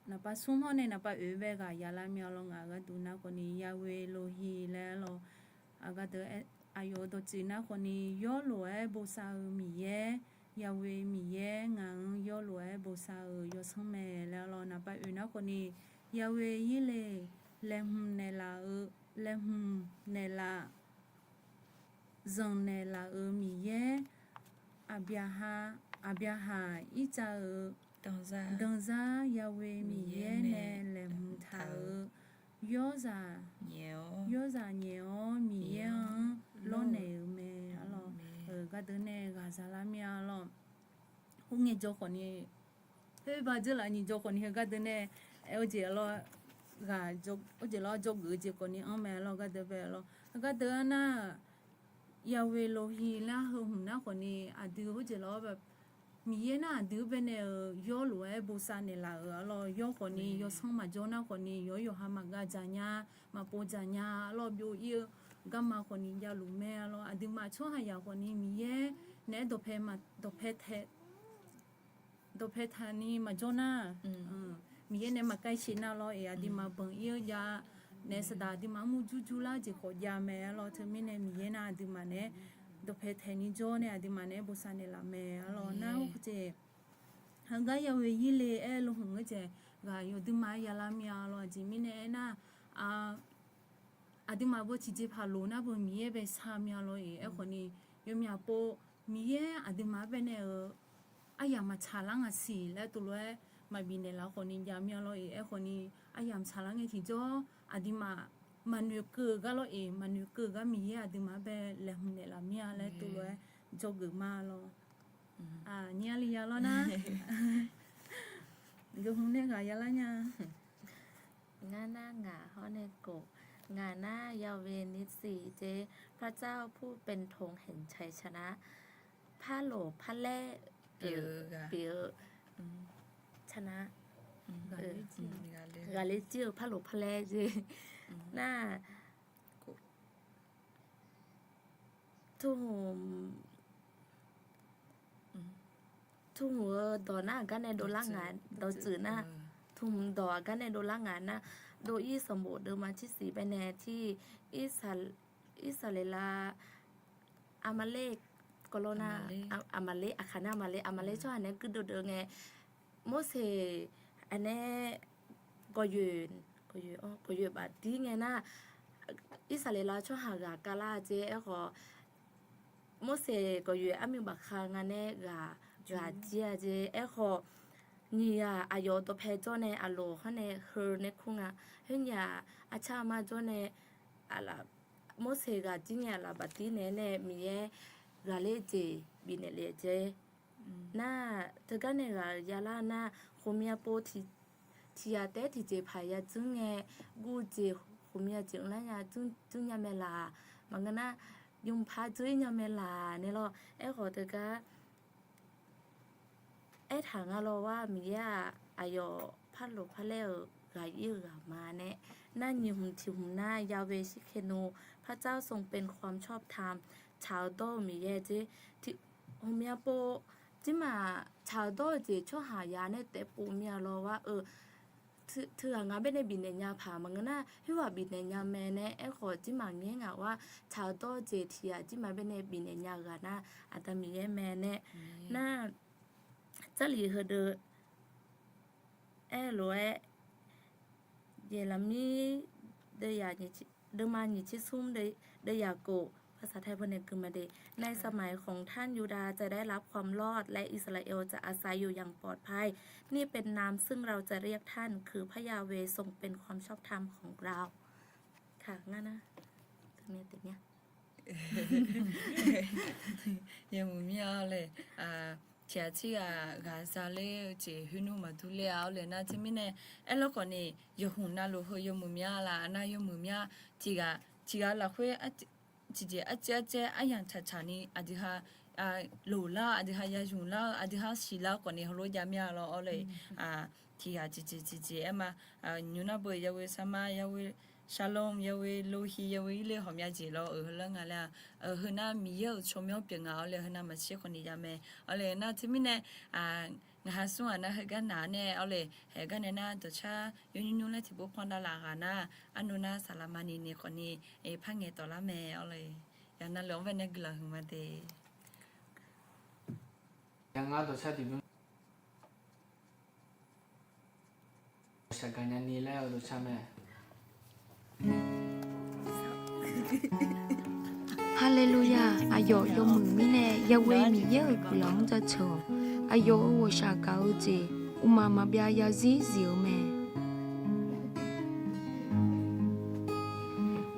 naqpav smr hawr nae naqpav oeq bae ghaq yalar mya lawr. Ngaq-euq gharduq nar khawfni Yahweh Elohim laer arlawr, aqgar deuq aqyawf-euq dawqtsuif nar khawfni Yawrlof-aer bosav-eu Miqyaer, Yahweh Miqyaer ngaq-anr Yawrlof-aer bosav-euq yawsanr mae laer arlawr. Naqpav oeq nar khawfni Yahweh Yirle, laeqhmq naeqlaf-eu, laeqhmq naeqlaf, zanqnaeq laf-euq Miqyaer, Aqbyaqhaq, Aqbyaqhaq Irtsav-euq danzar Yahweh Miqyaer nae laeqhmq taq-euq, yawrzaq nyaef-awr Miqyaer-anr lawrnaeq-euq mae arlawr. Heugar deuq nae ghaq zalar mya arlawr. Khoerngae jawr khawfni, khoerba dzeurlaf nyiq jawr khawfni heugar deuq nae, aer, aqjeq lawr, aqjeq lawr jawrgeuf-eu jeq khawfni anr mae lawr, heugar deuq bae lawr. Heugar deuq-anr nar, Yahweh Elohim lar heu hmq nar khawfni aqdui khoerjeq lawr, Miqyaer nar aqdui-anr baenae-euq yawrlof-aer bosav naeqlaf-euq arlawr. Yawr khawfni yawsanr maqjawr nar khawfni yawq-awr yawqha maqgav dzaq nya, maqpov dzaq nya arlawr, byov-ir-eu garma khawfni javluf mae arlawr. Aqduimaf tsawrhaqzaq khawfni Miqyaer naeq-aer dawqpae, dawqpae taqni maqjawr nar, Miqyaer nae maqkav siq nar lawr-iq, aqduimaf banq ir-eu jav nae saqdaq aqduimaf armur jur jur lar-eu jeq khawf jav mae-a lawr. Teumirnae Miqyaer nar aqduimaf naeq-aer dawqpae taeqni jawr nae aqduimaf naeq-aer bosav naeqlaf mae-a lawr. Nar hawr-eu jeq heugar ya ghoe ir le-aer lo hmq-eu jeq ghaq yawduimaf-aer yalar mir-a lawr. Aqjeq mirnae aernar, aqduimaf beu tiqjeqpaq loq nar beu Miqyaer bae shar mir-a lawr-iq. Aerkhawfni yawmyaq pov Miqyaer aqduimaf-anr baenae-euq aryamq maqtsaq lar ngaq siq laer tov lof-aer maqbif naeqlaf khawfni jav mir-a lawr-iq. Aerkhawfni aryamq tsaqlar ngae tiqjawr aqduimaf maqnoeq keuv-eu gar lawr-iq, maqnoeq keuv-eu gar Miqyaer aqduimaf-anr bae laeqhmq naeqlaf mir-a laer tov lof-aer dzawgeuf ma lawr. Aqnyir arli ya lawr nar, guiqhmq nae ghaq yalar nya. Ngar nar ngaq hawr nae khof, ngaq nar Yahweh Nissi jeq, พระเจ้าผู้เป็นธงแห่งชัยชนะ parloq parlaer pyeuf-eu, pyeuf-eu ชนะ, ghaqler jir-eu parloq parlaer jeq nar, tmq, tmq-eu dawq nar aqgar nae dovlar nga, dawqtsuif nar, tmq dawq aqgar nae dovlar nga nar, dov-ir sanqbof deuvma tsersiq baenae tir, Irsaqleqlav Aqmaqler, kawvlawr nar, Aqmaqler, aqkaq nar Aqmaqler, Aqmaqler tsawrhaq nae guirdeuv deuv ngae, Morseq aqnae gawqyoeq, gawqyoeq bafdir ngae nar, Irsaqleqlav tsawrhaq ghaq kavlar-a jeq. Aerkhawf, Morseq gawqyoeq armyuif bafkhav nga nae ghaq, ghaq jir-a jeq. Aerkhawf, nyiq ghaq aqyawf dawqpae jawr nae aqloq hawr nae heu nae kur nga. Khoer nyiq ghaq arcar armar jawr nae Morseq ghaq jir ngae aqlaf bafdir naeq-aer nae Miqyaer ghaqler jeq bifnaeq le-a jeq. Nar, teugar nae ghaq yalar nar, khofmya pov tiq ghaq taef-aer tiqjeqpaq ya dzmr ngae, guv jeq khofmya jeq mrlar nya dzmr nya mae laq. Maqngeur nar, ymqpar dzmr-ir nya mae laq nae lawr. Aerkhawf teugar aertaq nga lawr-a, Miqyaer-aq, aqyawf parloq parlaer-euq ghaq ir-eu ghaq ma nae. Nar nyiq hmq tiq hmq nar, Yahweh Tsidkenu, พระเจ้าทรงเป็นความชอบธรรม tsaq-eu dawr-eu Miqyaer jeq. Tiq, ghawqmya pov, jirmaf tsaq-eu dawr-eu jeq tsawrhaq ya nae taef pov mir-a lawr-a, teughaq ngaq baenae bifnaeq nya paq maqngeur nar, khoerghaq bifnaeq nya mae nae. Aerkhawf jirmaf ngaer ngaq-a, tsaq-eu dawr-eu jeq tiq ghaq jirmaf baenae bifnaeq nya-eu ghaq nar, Aqda Miqyaer mae nae. Nar, Jarlif heudeuq aer-eu lof-aer, Yeqlaqmir deuvma nyiq tser smr deuv yaq khof, ภาษาไทย พอเนี่ยคือมาดี ในสมัยของท่าน ยูดาห์จะได้รับความรอด และอิสราเอลจะอาศัยอยู่อย่างปลอดภัย นี่เป็นนามซึ่งเราจะเรียกท่าน คือพระยาห์เวห์ทรงเป็นความชอบธรรมของเรา ค่ะ งั้นนะ Yawmuiq mir-a laer, tiq ghaq tirghaq ghaq za ler-eu jeq khoer nmr maqdur ler-a laer nar teumirnae, aerlawr khawf ni, yawhmq navluf heu yawmuiq mir-a laf nar yawmuiq mir-a, tiq ghaq tiq ghaq lafkhoer tiqjeq arciv arcaev aryamq tsaqtsaq ni aqdui ha loq lar-eu, aqdui ha ya ymq lar-eu, aqdui ha siqlar-eu khawf ni heulof jav mir-a lawr-awr le. Tiq ghaq tiqjeq tiqjeq aer ma, nymr nar beu Yahweh Shammah, Yahweh Shalom, Yahweh Rohi, Yahweh Yireh ghawqmya jeq lawr-euq heulof nga laer-a. Heu nar Miqyaer-euq tsawrmyanr pyeuf nga-awr le, heu nar maqtser khawf ni jav mae. Awr le nar teumirnae, ngaq ha smr ghaq nar heugar naq-awr nae, awr le, haeq gar nae nar dawqcar yawnymr nymr laer tiqpov pandav laf ghaq nar, arnav nar saqlaq maqni ni khawf ni, par ngaeq tawflar mae. Awr le, yawqha navluf-anr baenae guiqlanq huiqma de. Yawqha ngar dawqcar tiqdmr Shaqgaq nyani laer-eu dawqcar mae. Haleluya! Aqyawf yawmuiq mirnae Yahweh Miqyaer-euq guiqlanq-anr jaceuq-awq. Aqyawf-euq ghawqshaq gaq-eu jeq, uqmaq maqbyav yazir zif-eu mae.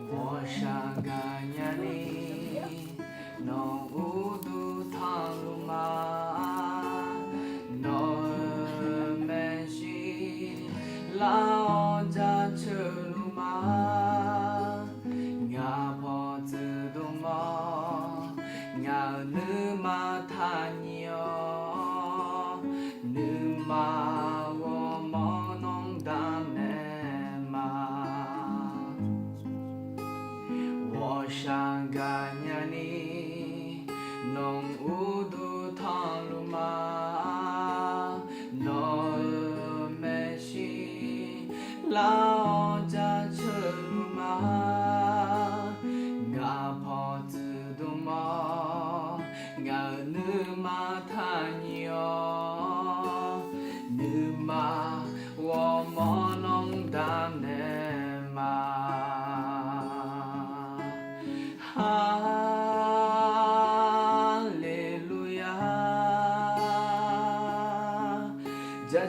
Ghawqshaq gaq nyani, nawq-euq uqduq tanqluf ma. Nawq-euq maeqshi lar-awr jaceuq luf ma. Ngaq pawqtsuif dmq-awr, ngaq-euq nuima taqnyif-awr, nuima ghawrmawr nawr daq mae ma. Ghawqshaq gaq nyani, nawq-euq uqduq tanqluf ma. Nawq-euq maeqshi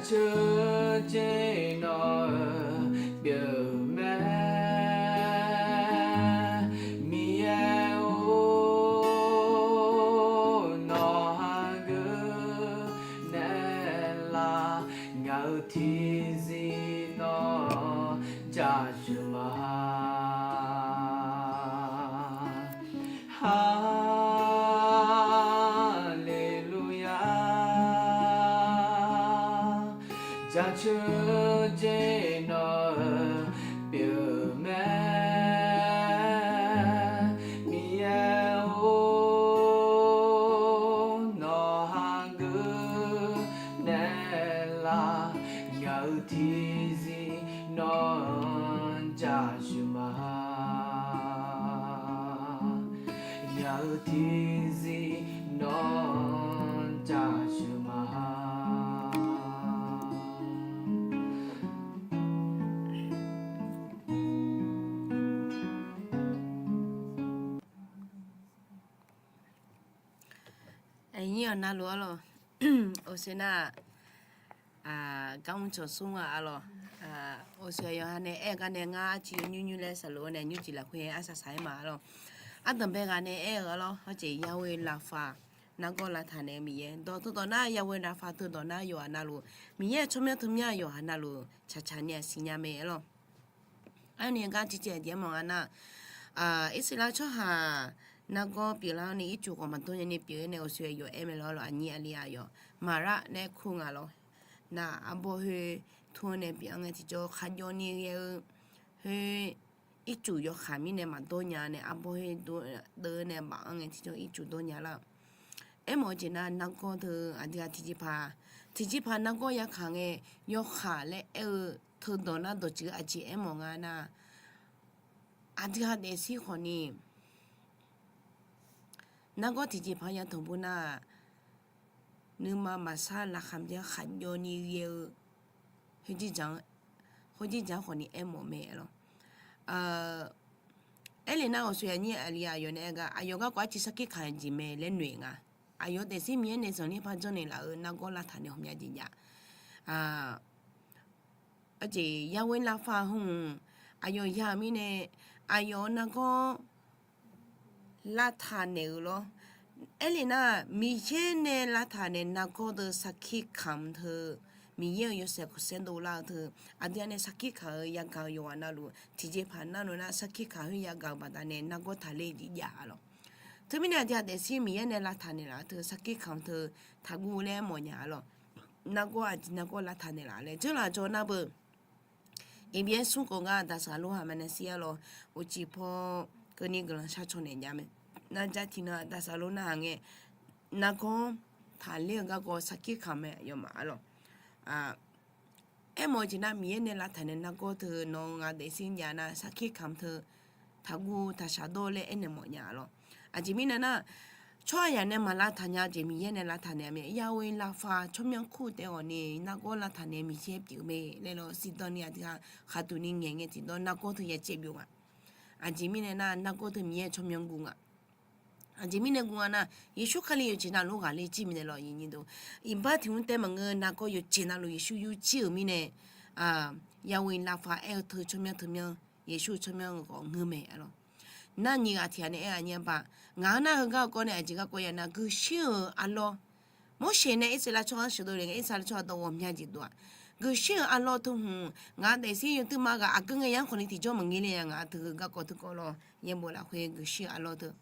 Jaceuq jeq nawq-euq pyeuf-eu mae, Miqyaer-or, nawq hageuf naeqlaf, ngaq-euq tiqzir nawr jaceuq ma. Haleluya. Jaceuq jeq nawq-euq pyeuf-eu mae, Miqyaer-or, nawq hageuf naeqlaf, ngaq-euq tiqzir nawr jaceuq ma. Ngaq-euq tiqzir nawr jaceuq ma. Aqnyir-awq navluf arlawq, oqsoer nar-aq, garmr cawq smr-aq arlawq, oqsoer yawqha nae aer-eu gar nae ngar arciv nymr nymr laer saqloq-aer nae nymrcif lafkhoer arsaq saq-aer ma arlawq. Ardanqbae ghaq nae aer-eu arlawq, hawceq Yahweh Rapha, nargawr lavtaq naeq-eu Miqyaer. Dawq teudawq nar Yahweh Rapha teudawq nar yawqghaq navluf Miqyaer-euq tsawrmyanr teumyanr yawqghaq navluf tsaqtsaq ni-aq siqnya mae arlawq. Arni gar tiqjeq aqjeq aermawf nga nar, Irsaqleqlav tsawrhaq nargawr pyeuflar-awr nae ircuf khawf maqdawr nya ni pyeuf-aer nae oqsoer yawq aer mae lawr lawq, aqnyir aqli-aq yawq maqraq nae kur nga lawr. Nar arbawr khoer tur-anr nae bif-anr ngae tiqjawr kharjawv ni ghae-eu khoer ircuf yawkaq mirnae maqdawr nya nae arbawr khoer deuv nae baf-anr ngae tiqjawr ircuf dawr nya lar. Aermawf-eu jeq nar nargawr teu aqdui-aq tiqjeqpaq, tiqjeqpaq nargawr yakaq ngae yawkaq laer aer-eu teudawq nar dawqtsuif aqjeq aermawf nga nar, aqdui-aq daefzir khawfni nargawr tiqjeqpaq yatanq bur nar-aq, nuima maqsar laqkhaq maqbyav kharjawv ni ghae-eu khoerjir dzaq-anr khawfni aermawf mae lawq. Aerle nar oqsoer aqnyir aqli aqyawf nae aer gar aqyawf garkawv arciv sarkir kaq-eu jeq mae laer noeq nga. Aqyawf daefzir Miqyaer nae zanqler par janrnaeq laf-euq nargawr lavtaq naeq ghawqmya jeq jav. Aqjeq Yahweh Rapha hmq, aqyawf ya-euq mirnae aqyawf-euq nargawr lavtaq naeq-euq lawr. Aerle nar Miqyaer nae lavtaq naeq nargawr deuq sarkir kamq teu, Miqyaer-euq yawshaef khanqsaer dovlar-eu teu, aqdui-aq nae sarkir kaq-eu yagaq-eu yawqghaq navluf tiqjeqpaq narluf nar sarkir kaq khoer yagaq-eu baqdanae nargawr taqler jeq jav-a lawq. Teumirnae aqdui-aq daefzir Miqyaer nae lavtaq naeq laf-eu teu sarkir kamq teu taqguv laer mawfnya-a lawq. Nargawr aqjeq nargawr lavtaq naeq laf laer dzeurlaf jawr nar beu. Iqbyaer smr khof ngar daqsaq lor haq ma nae sir-a lawq. Uqcif paw keuvni guiqlanq shar caw naeq nya mae. Nar jar tiqnan daqsaq lor narhaq ngae, nargawr taqler-eu garkawv sarkir kamq mae yawmaf-a lawq. Aermawf-eu jeq nar Miqyaer nae lavtaq naeq nargawr teu nawq-eu ngaq daefzir jav nar sarkir kamq teu taqguv taqshaq dawr laer aernaeq mawfnya-a lawq. Aqjeq mirnae nar, tsawrhaqzaq nae maq lavtaq nya-eu jeq Miqyaer nae lavtaq naeq-a mae. Yahweh Rapha tsawrmyanr kur taef-awq ni nargawr lavtaq naeq Miqyaer pyeuf mae laer lawq. Siqdan ni aqdui-aq khaqduq ni ngaeq ngae tiqdawr nargawr teu yacaev byov nga. Aqjeq mirnae nar nargawr teu Miqyaer tsawrmyanr guv nga. Aqjeq mirnae guv nga nar, Yeqsur Kali yawqjeq navluf ghaqler jir mirnae lawq. Iqbax tiq mr taev maqngeur, nargawr yawqjeq navluf Yeqsur yur jir-euq mirnae, Yahweh Rapha aer-eu teu tsawrmyanr teumyanr, Yeqsur-eu tsawrmyanr-eu khawf ngeur mae-a lawq. Nar nyiq ghaq tiq ghaq nae aer-a nyir-a ba, ngaq-anr nar heugar-eu kawv nae aqjeq garkawv ya nar guiqshuir-euq arlawr, Morseq nae Irsaqleqlav tsawrhaq sheuqdov le ngae Irsaqleqlav tsawrhaq dawq ghawqmya jeq dov-aq, guiqshuir-euq arlawr teu hmq ngaq daefzir yawduirma ghaq aqgeu ngae ya-anr khawfni tiqjawr maqngeur le-a. Ngaq teu heugar kawv teu kawv lawr yaerbof lafkhoer guiqshuir-euq arlawr teu,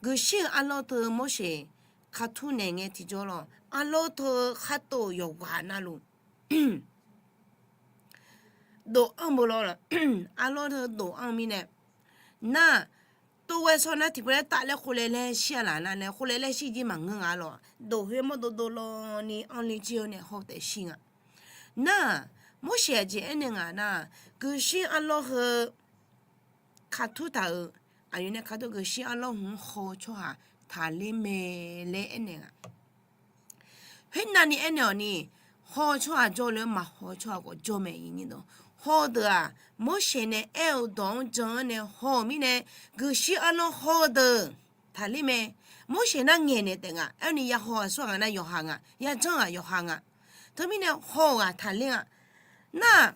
guiqshuir-euq arlawr teu Morseq kartur naeq ngae tiqjawr lawr arlawr teu khartov-euq yawqghaq navluf dof-anr beu lawr. Arlawr teu dof-anr-eu mirnae nar, tov ghae shawr nar tiqpov laer taf laer khov laer laer shir-a laf nar nae khov laer laer shir jir maqngeur nga lawq. Dof khoer mawrdov dov lawni anrler jir-awr nae hawtaef shir nga. Nar, Morseq aqjeq aernaeq nga nar, guiqshuir arlawr heu kartur taq-euq, aqyawf nae kartur guiqshuir arlawr hmq-anr haw-eu tsawrhaq taqler mae laer aernaeq nga. Khoernavni aernaeq-awq ni, haw-eu tsawrhaq jawr lof-aer maqhaw-eu tsawrhaq khawf jawr mae. Haw-eu deuq-aq, Morseq nae aer-eu dawq-anr jan-anr nae haw-euq mirnae, guiqshuir arlawr haw-eu deuq taqler mae. Morseq nar ngaeqnaeq taef nga. Aerni yahaw-aq aqsur ghaq nga nar yawqha nga, yajanr-aq yawqha nga. Teumirnae haw-eu ghaq taqler-a. Nar-aq,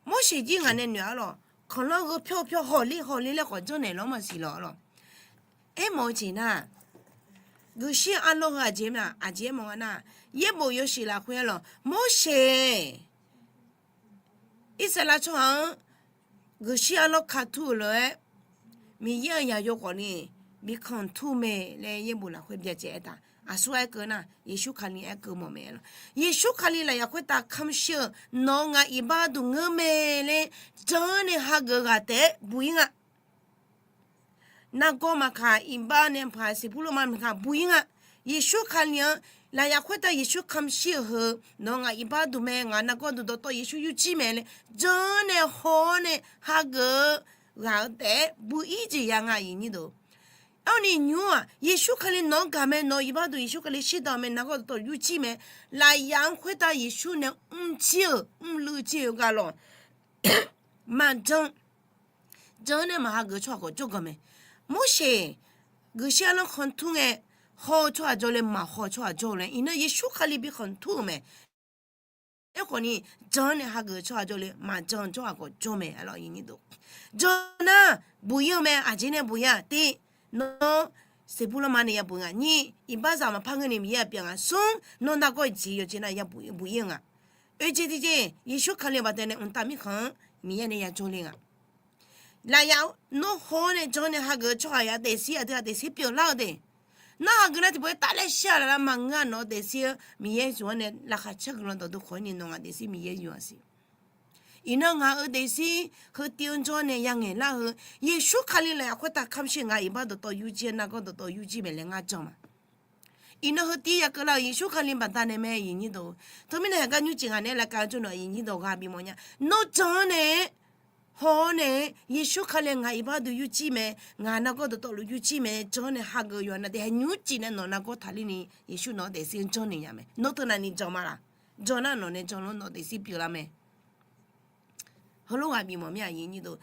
Morseq jir ngaq nae noeq-a lawq. Khanqlanr gheu pyawr pyawr hawler hawler laer khawf janrnaeq lawr maqsiq lawq lawq. Aermawf-eu jeq nar, guiqshir arlawr heu aqjeq ma, aqjeq aermawf nga nar, yaerbof yawshuif lafkhoer-aer lawq, Morseq Irsaqleqlav tsawrhaq-anr guiqshir arlawr ka tur-euq lof-aer, Miqyaer-euq yaqyo khawfni bi khanq tur mae laer yaerbof lafkhoer byacaev aertaq. Aqsur aerkeuv nar, Yeqsur Kali aerkeuv mawf mae lawq. Yeqsur Kali lafyaq khoertav kamq shir-euq nawq-eu ngaq iqbax duq ngeur mae laer jan-anr nae hageuf-eu ghaq taef-aer buq-ir nga. Nargawr maqkaq, iqbax nae maqkaq, siqbur lorma maqkaq buq-ir nga. Yeqsur Kali-anr lafyaq khoertav Yeqsur kamq shir-euq heu, nawq-eu ngaq iqbax duq mae, ngaq nargawr duq dawqtawv Yeqsur yurjir mae laer jan-anr nae haw-awr nae hageuf-eu ghaq-eu taef-aer buq-ir jeq ya nga, aqyuif aqnyir deuq. Arni nymr-aq, Yeqsur Kali nawq-anr gaq mae, nawq-eu iqbax duq Yeqsur Kali shirdan-eu mae, nargawr dawqtawv yurjir mae, lafyaq-anr khoertav Yeqsur nae mrjir-euq mrluiv jir-eu ghaq lawq. Maqjan, jan-anr nae maqhageuf-eu tsawrhaq khawf jawrganq mae. Morseq guiqshir arlawr khanq tur ngae, haw-eu tsawrhaq jawr le, maqhaw-eu tsawrhaq jawr-eu laer, iqnan Yeqsur Kali bi khanq tur-euq mae. Aerkhawfni, jan-anr nae hageuf-eu tsawrhaq jawr le, maqjan-eu tsawrhaq khawf jawr mae lawq, aqyuif aqnyir deuq. Jan nar, buq-ir-eu mae, aqjeq nae buq-ir-aq, tiq, nawr siqbur lorma nae yabuq nga, nyiq, iqbaxzaq maqpar ngeur ni Miqyaer-aq pyeuf nga, smr, nawr nargawr jeq yawjeq nar yabuq, buq-ir-eu nga. Oeq jeq tiqjeq, Yeqsur Kali-eu baqdanae mqtav mirkhanq-anr Miqyaer nae yajawr le nga. Lafyaq nawr haw-awr nae jan-anr nae hageuf-eu tsawrhaq ya daefzir, aqdui-aq daefzir pyeuflar-eu de. Nar hageuf nar tiqpov-aer tafler shir-a laf lar maqngeur-a, nawq-eu daefzir-anr Miqyaer zmq-anr nae laqkhaq caer guiqlanq dawqdov khawf-ir ni nawq ngaq daefzir Miqyaer zmq-a siq. Iqnan ngaq-euq daefzir heu tiv-anr janr nae yangaeq lar-eu, Yeqsur Kali lafyaq khoertav kamq shir ngaq iqbax dawqtawv yurjir, nargawr dawqtawv yurjir mae laer ngar jan ma. Iqnan heu tiv ya keuvlar-euq Yeqsur Kali baqdanae mae, aqyuif aqnyir deuq. Teumirnae heugar nymrcif ngaq naeq-aer laqkav-eu jawrnawq aqyuif aqnyir dawq ghaq bifmawf nya. Nawr jan-anr nae, haw-awr nae, Yeqsur Kali ngaq iqbax dui yurjir mae, ngaq nargawr dawqtawvluf yurjir mae, jan-anr nae hageuf yawqha nar taef hae nymrcif nae nawq nargawr taqler ni Yeqsur nawq-eu daefzir-anr janrnaeq nya mae. Nawr teunav ni jan ma laq? Jan nar nawq nae jan lof nawq daefzir pyeuflar mae. Heulof ghaq bifmawf mir-a, aqyuif aqnyir deuq.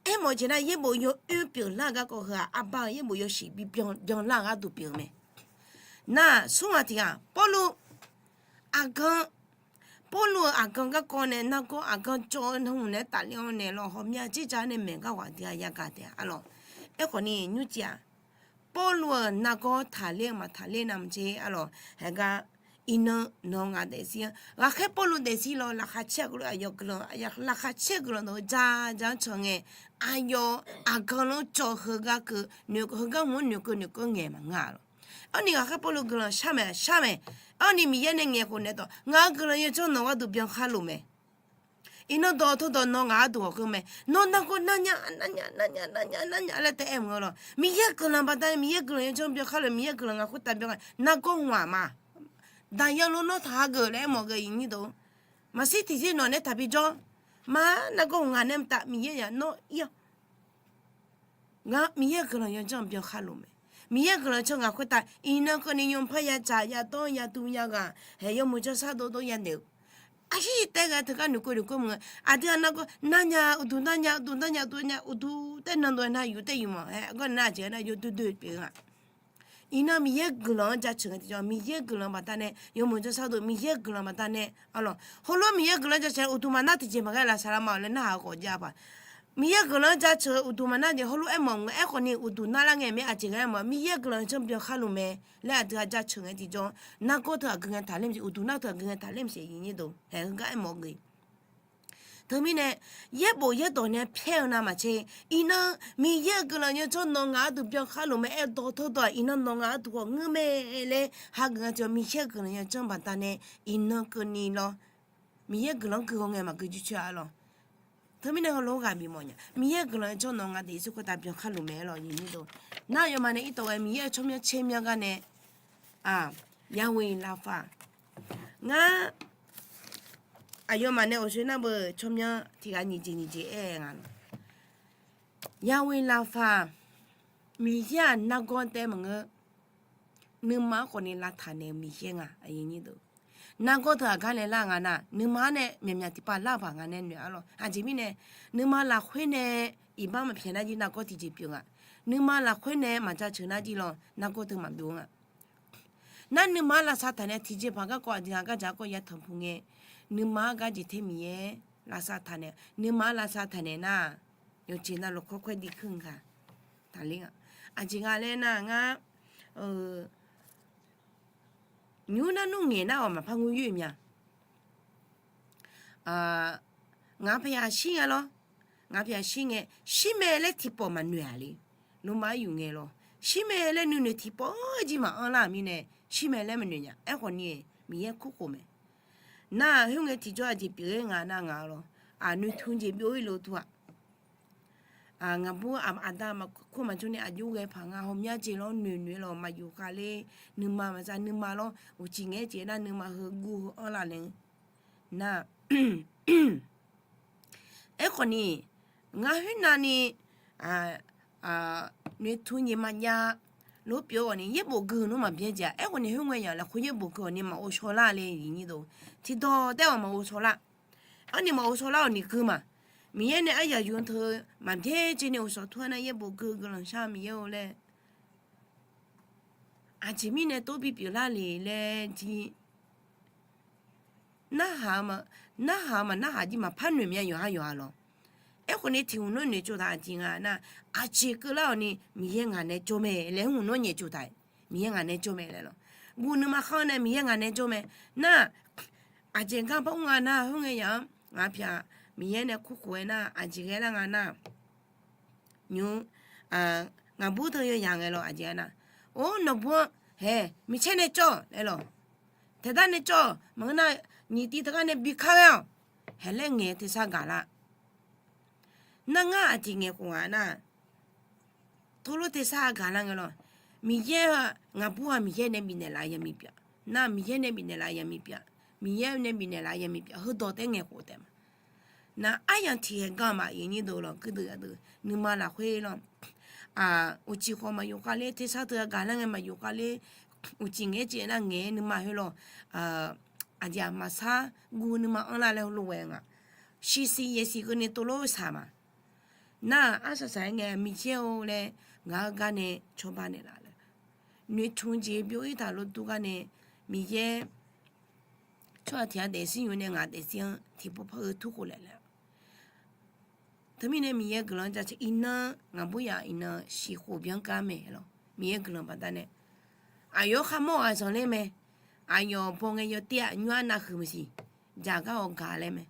Aermawf-eu jeq nar yaerbof yawoer pyeuflar-eu garkawv heu-aq, arbar-eu yaerbof yawshuif bi byanlar-eu gharduq pyeuf-eu mae. Nar-aq, smr ghaq tiq ghaq, Pawrluv aqgan, Pawrluv-euq aqgan garkawv nae nargawr aqgan cawv-eu nmr naeq-aer tafler-awr naeq lawr hawmya dzerdzaq nae maeq gar ghaq tiq ghaq yagaq taef-a lawq. Aerkhawfni nymrcif-aq, Pawrluv-euq nargawr taqler-eu maqtaqler navmaqtser-a lawq. Haegar iqnan nawq-eu ngaq daefzir-anr ghaqkhaer Pawrluv daefzir lawr laqkhaq caer-eu guiqlanq aqyawf guiqlanq, laqkhaq caer-eu guiqlanq dawq-eu ja ja-anr can ngae, aqyawf aqgan lanr cawv heugar keuv, heugar hmq-anr noeqkeuv noeqkeuv ngaeq maqnga lawq. Arni ghaqkhaer Pawrluv guiqlanq shar maeq shar mae. Arni Miqyaer nae ngaeq khof naeq-aer dawq, ngaq-euq guiqlanq yawdzanr nawq gharduq byan khar luf mae. Iqnan dawq teudawq nawq ngaq gharduq ghawqkeuv mae. Nawr nargawr narnya narnya narnya narnya narnya laer taef-aer mq-eu lawq. Miqyaer-euq guiqlanq baqdanae Miqyaer-euq guiqlanq yawdzanr byan khar luf, Miqyaer-euq guiqlanq ngaq khoertav byan nga. Nargawr hmq-aq ma. Daqyan lor nawr taqha geuf laer aermawf-eu aqyuif aqnyir deuq. Maqsir tiqzir nawq nae taqbi jawr. Ma, nargawr hmq ngaq nae mqtav Miqyaer yaq nawr ir-awr Ngar Miqyaer-euq guiqlanq yawdzanr byan khar luf mae. Miqyaer-euq guiqlanq yawdzanr ngaq khoertav iqnan keuvni nymr par ya tsaq ya dawr ya duq ya ghaq hae yawmuiq jawrshar dovdov ya naeq-eu. Aqshir taev ghae teugar noeqkeuv noeqkeuv mq-eu aqdui-aq nargawr narnya uqduq narnya uqduq narnya uqduq nya uqduq taev nan dov-aer nar yuf taev yuf mawf hae gawr nar aqjeq-aer nar yawduidui pyeuf-eu nga. Iqnan Miqyaer guiqlanq-anr jaceuq ngae tiqjawr, Miqyaer guiqlanq baqdanae yawmuiq jawrshar dov, Miqyaer guiqlanq baqdanae arlawq heulof-aer Miqyaer guiqlanq jaceuq-aer uqduq maqnar tiqjeq maqghae laf saqlaq ma-awq laer narhaq-eu khawf jav-a paq. Miqyaer guiqlanq-anr jaceuq-eu uqduq maqnar jeq heulof-aer mawf mq-eu aerkhawf ni uqduq narlar ngae mae aqjeq ghae mawf Miqyaer guiqlanq yawdzanr byan khar luf mae laer aqdui-aq jaceuq ngae tiqjawr, nargawr teu aqgeu ngae taqler maqsiq uqduq nar teu aqgeu ngae taqler maqsiq aqyuif aqnyir deuq hae heugar aermawf-eu ghae. Teumirnae yaerbof yaerdawq nae pyaer-eu navmaqtser, iqnan Miqyaer-euq guiqlanq yawdzanr nawq ngaq gharduq byan khar luf mae aer-eu dawq teudawq-aq iqnan nawq ngaq gharduq ghawq ngeur mae laer hageuf nga tiqjawr, Miqyaer-euq guiqlanq yawdzanr baqdanae iqnan keuvni lawr. Miqyaer-euq guiqlanq-anr gui ghae ngae maqgui jircoer-a lawq. Teumirnae heulof-aer ghaq bifmawf nya, Miqyaer-euq guiqlanq yawdzanr nawq ngaq daefzir khoertav byan khar luf mae aer lawq aqyuif aqnyir deuq. Nar aqyawfmaf nae irdawq ghae Miqyaer-euq tsawrmyanr tser myanr gar nae, aqyawfmaf ngar aqyawfmaf nae awqsoer nar beu tsawrmyanr tiq ghaq nyiq jeq nyiq jeq aer-eu nga lawq. Aqyawfmaf Miqyaer-aq nargawr taef maqngeur. Nuima-anr khawfni lavtaq naeq-eu Miqyaer nga. Nargawr teu aqgar nae lar nga nar, nuima-anr nae myaqmyaq tiqpav lar-eu paq nga nae noeq-a lawq. Aqjeq mirnae, nuima lafkhoer nae iqbax maqpyaeq nar jir nargawr tiqjeq pyeuf nga. Nuima lafkhoer nae maqjaceuq nar jir lawr nargawr teu maqbyov nga. Nar nuima-anr lavsav taq nae tiqjeqpaq garkawv aqdui-aq gardzaq garkawv yatanq puq ngae, nuima-anr gar jeq te Miqyaer lavsav taq nae, nuima-anr lavsav taq naeq nar, yawqjeq navluf kawrkawr di kuir-eu ka. Taqler-a, aqjeq nga laer nar ngar, nymr nar nmr ngaeq nar-awq maqpar ngur yoer-eu mya. Ngaq paqyaq shir nga lawr. Ngaq paqyaq shir ngae, shir mae laer tiqpawf maqnoeq-aq le. Loma-aer yuf ngae lawr, shir mae laer nuinoeq tiqpawf-eu jir maqanr lar-euq mirnae, shir mae laer maqnoeq nya. Aerkhawf ni Miqyaer kurkhof mae. Nar-aq khoerngae tiqjawr aqjeq pyeuf-aer nga nar ngaq lawr, aq noeqtmq jeq byov-ir lof-eu tur-aq, ngaqbur aqda maqkov maqjawr nae aqjox ghae paq nga hawmya jeq lawr noeqnoeq lawr maqyuf khav ler, nuima maqza nuima lawr uqcif ngaeq-aer jeq nar nuima heu guv heu anr lar nae nar Aerkhawf ni, ngar khoernav ni noeqtmq jeq maqjav lof pyeuf-awr ni yaerbof gui-eu nmr maqbyaer jeq-a. Aerkhawf ni khoerngae yaq lafkhoer yaerbof gui-awr ni maqghov shaw lar le. Tiqdawq taef-awq maqghov shaw lar. Arni maqghov shaw lar-awq ni gui ma. Miqyaer nae aryaq yur teu maqbyaer jeq nae uqshawq tur-aer nar yaerbof gui guiqlanq shar Miqyaer-eu laer, aqjeq mirnae tov bipyeuf lar le laer jir narhaq-eu, narhaq-eu maqnarhaq jir maqpar noeq mya yawqha yawqha lawr. Aerkhawf ni tiq hmq nawr noeqtsov taq aqjeq nga nar, aqjeq keuvlar-awq ni Miqyaer ngaq nae jawr mae laer hmq nawr nyaeftsov taq. Miqyaer ngaq nae jawr mae laer lawr. Guv nuima khar-eu nae Miqyaer ngaq nae jawr mae. Nar, aqjeq gar par mr nga nar khoerngae yaq-anr ngaq pyaq Miqyaer nae kurkhof-aer nar aqjeq ghae lar nga nar nymr, ngaqbur teu yawzaq ngae lawr aqjeq nar, or nawqbur-anr hae micaer nae cawv laer lawr, taeqdar nae cawv maqngeur nar, nyiq tiv teugar nae bi kar ghae-awq, hae laer ngaeq-eu tersar gaq lar. Nar ngar aqjeq ngaeq khof nga nar, tov lof tersar gaq lar ngae lawr. Miqyaer-aq ngaqbur-aq Miqyaer nae bifnaeq laf-eu yami pyeuf. Nar Miqyaer nae bifnaeq laf-eu yami pyeuf. Miqyaer nae bifnaeq laf-eu yami pyeuf. Heudawq taef-aer ngaeq khof taef ma. Nar aryamq tiq ghae gar ma iqnyir deuq lawr guirdeuv yadeuq nuima lafkhoer lawr, uqcif khawf maqyuf khav ler, tersar teu gaq lar ngae maqyuf khav ler, uqcif ngaeq-aer jeq nar ngaeq-aer nuima khoer lawr, aqjeq-aq maqsar guv nuima anrlar laer heulof ghae nga. Shiqsiq yaeqsiq keuvni tov lof saq ma. Nar-aq arsaq saq-aer ngae Miqyaer-or laer ngaq-eu gar nae cawba naeqlaf laer, noeqtmq jeq byov-ir taq lof dur gar nae Miqyaer tsawrhaq tiq ghaq daefzir nymr nae ngaq daefzir-anr tiqpov par-eu turkhof laeq laer. Teumirnae Miqyaer guiqlanq jaceuq iqnan ngaqbur yaf iqnan siqkhof byankar mae lawr. Miqyaer guiqlanq baqdanae aqyawf-anr kharmawr-aq zanqler mae. Aqyawf baw ngae yawtir-aq nymr-anr navhuiq maqsiq, jaqgar-awq gaq laer mae.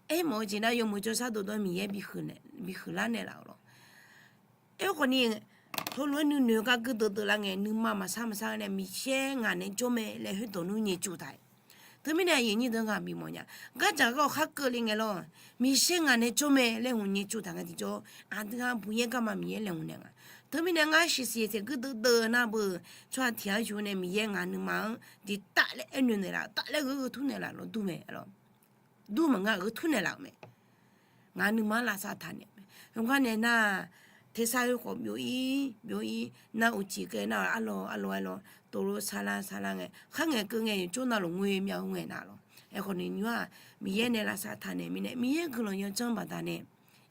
Aermawf-eu jeq nar yawmuiq jawrshar dovdov-aer Miqyaer bihuiq lar naeqlaf-euq lawr. Aerkhawf ni, heulof-aer nuinoeq gar guirdeuv deuv lar ngae nuima maqsar maqsar nae Miqyaer ngaq nae jawr mae laer khoerdawq nmr nyaeftsov taq. Teumirnae aqyuif aqnyir deuq-anr ghaq bifmawf nya. Gardzaq gar-awq khar keuvle ngae lawr, Miqyaer ngaq nae jawr mae laer hmq nyaeftsov taq ngae tiqjawr, aqdui-aq buq yaer garma Miqyaer laeqhmq naeq nga. Teumirnae ngar shiqsiq siq guirdeuv deuv nar beu, tsawrhaq tiq ghaq yur nae Miqyaer ngaq nuima-anr diqtaf laer aernoeq naeqlaf, taf laer gheu gheu tur naeqlaf lawr dur mae lawr. Dur maqngeur-aq gheu tur naeqlaf-euq mae. Ngaq nuima-anr lavsav taq naeq mae. Heugar nae nar, tersar khoer khawf byov-ir byov-ir nar uqcif kae nar arlawr arlawr aerlawr tov lof sarlar sarlar ngae khar ngaeqkeuv ngae yawqjawr navluf ngoe myav-eu ngae nar lawr. Aerkhawf ni nymr-aq Miqyaer nae lavsav taq naeq mirnae Miqyaer guiqlanq yawdzanr baqdanae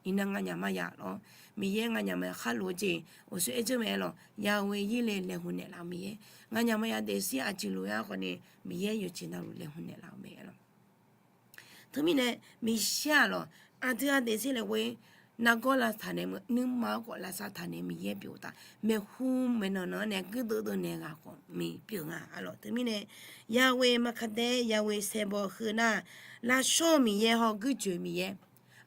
iqnan nganyaf maqya lawr. Miqyaer nganyaf maqya khar lof-eu jeq uqshoe aer dzeur mae aer lawr, Yahweh Yireh laeqhmq naeqlaf-eu Miqyaer. Nganyaf maqya daefzir aqjeq lof-aer khawf ni Miqyaer yawqjeq navluf laeqhmq naeqlaf-eu mae aer lawr. Teumirnae Miqyaer-aq lawr, aqdui-aq daefzir laeqhmq-aer nargawr lavtaq naeq, nuima-anr khawf lavsav taq naeq Miqyaer pyeuf-eu taf. Maeqhu maeqnan nan-anr nae guirdeuv deuv naeq ghaq khawf miqpyeuf nga lawr. Teumirnae Yahweh Maqkaqdaer, Yahweh Saebaw heu nar, lavshawr-eu Miqyaer hawr guirjoeq Miqyaer.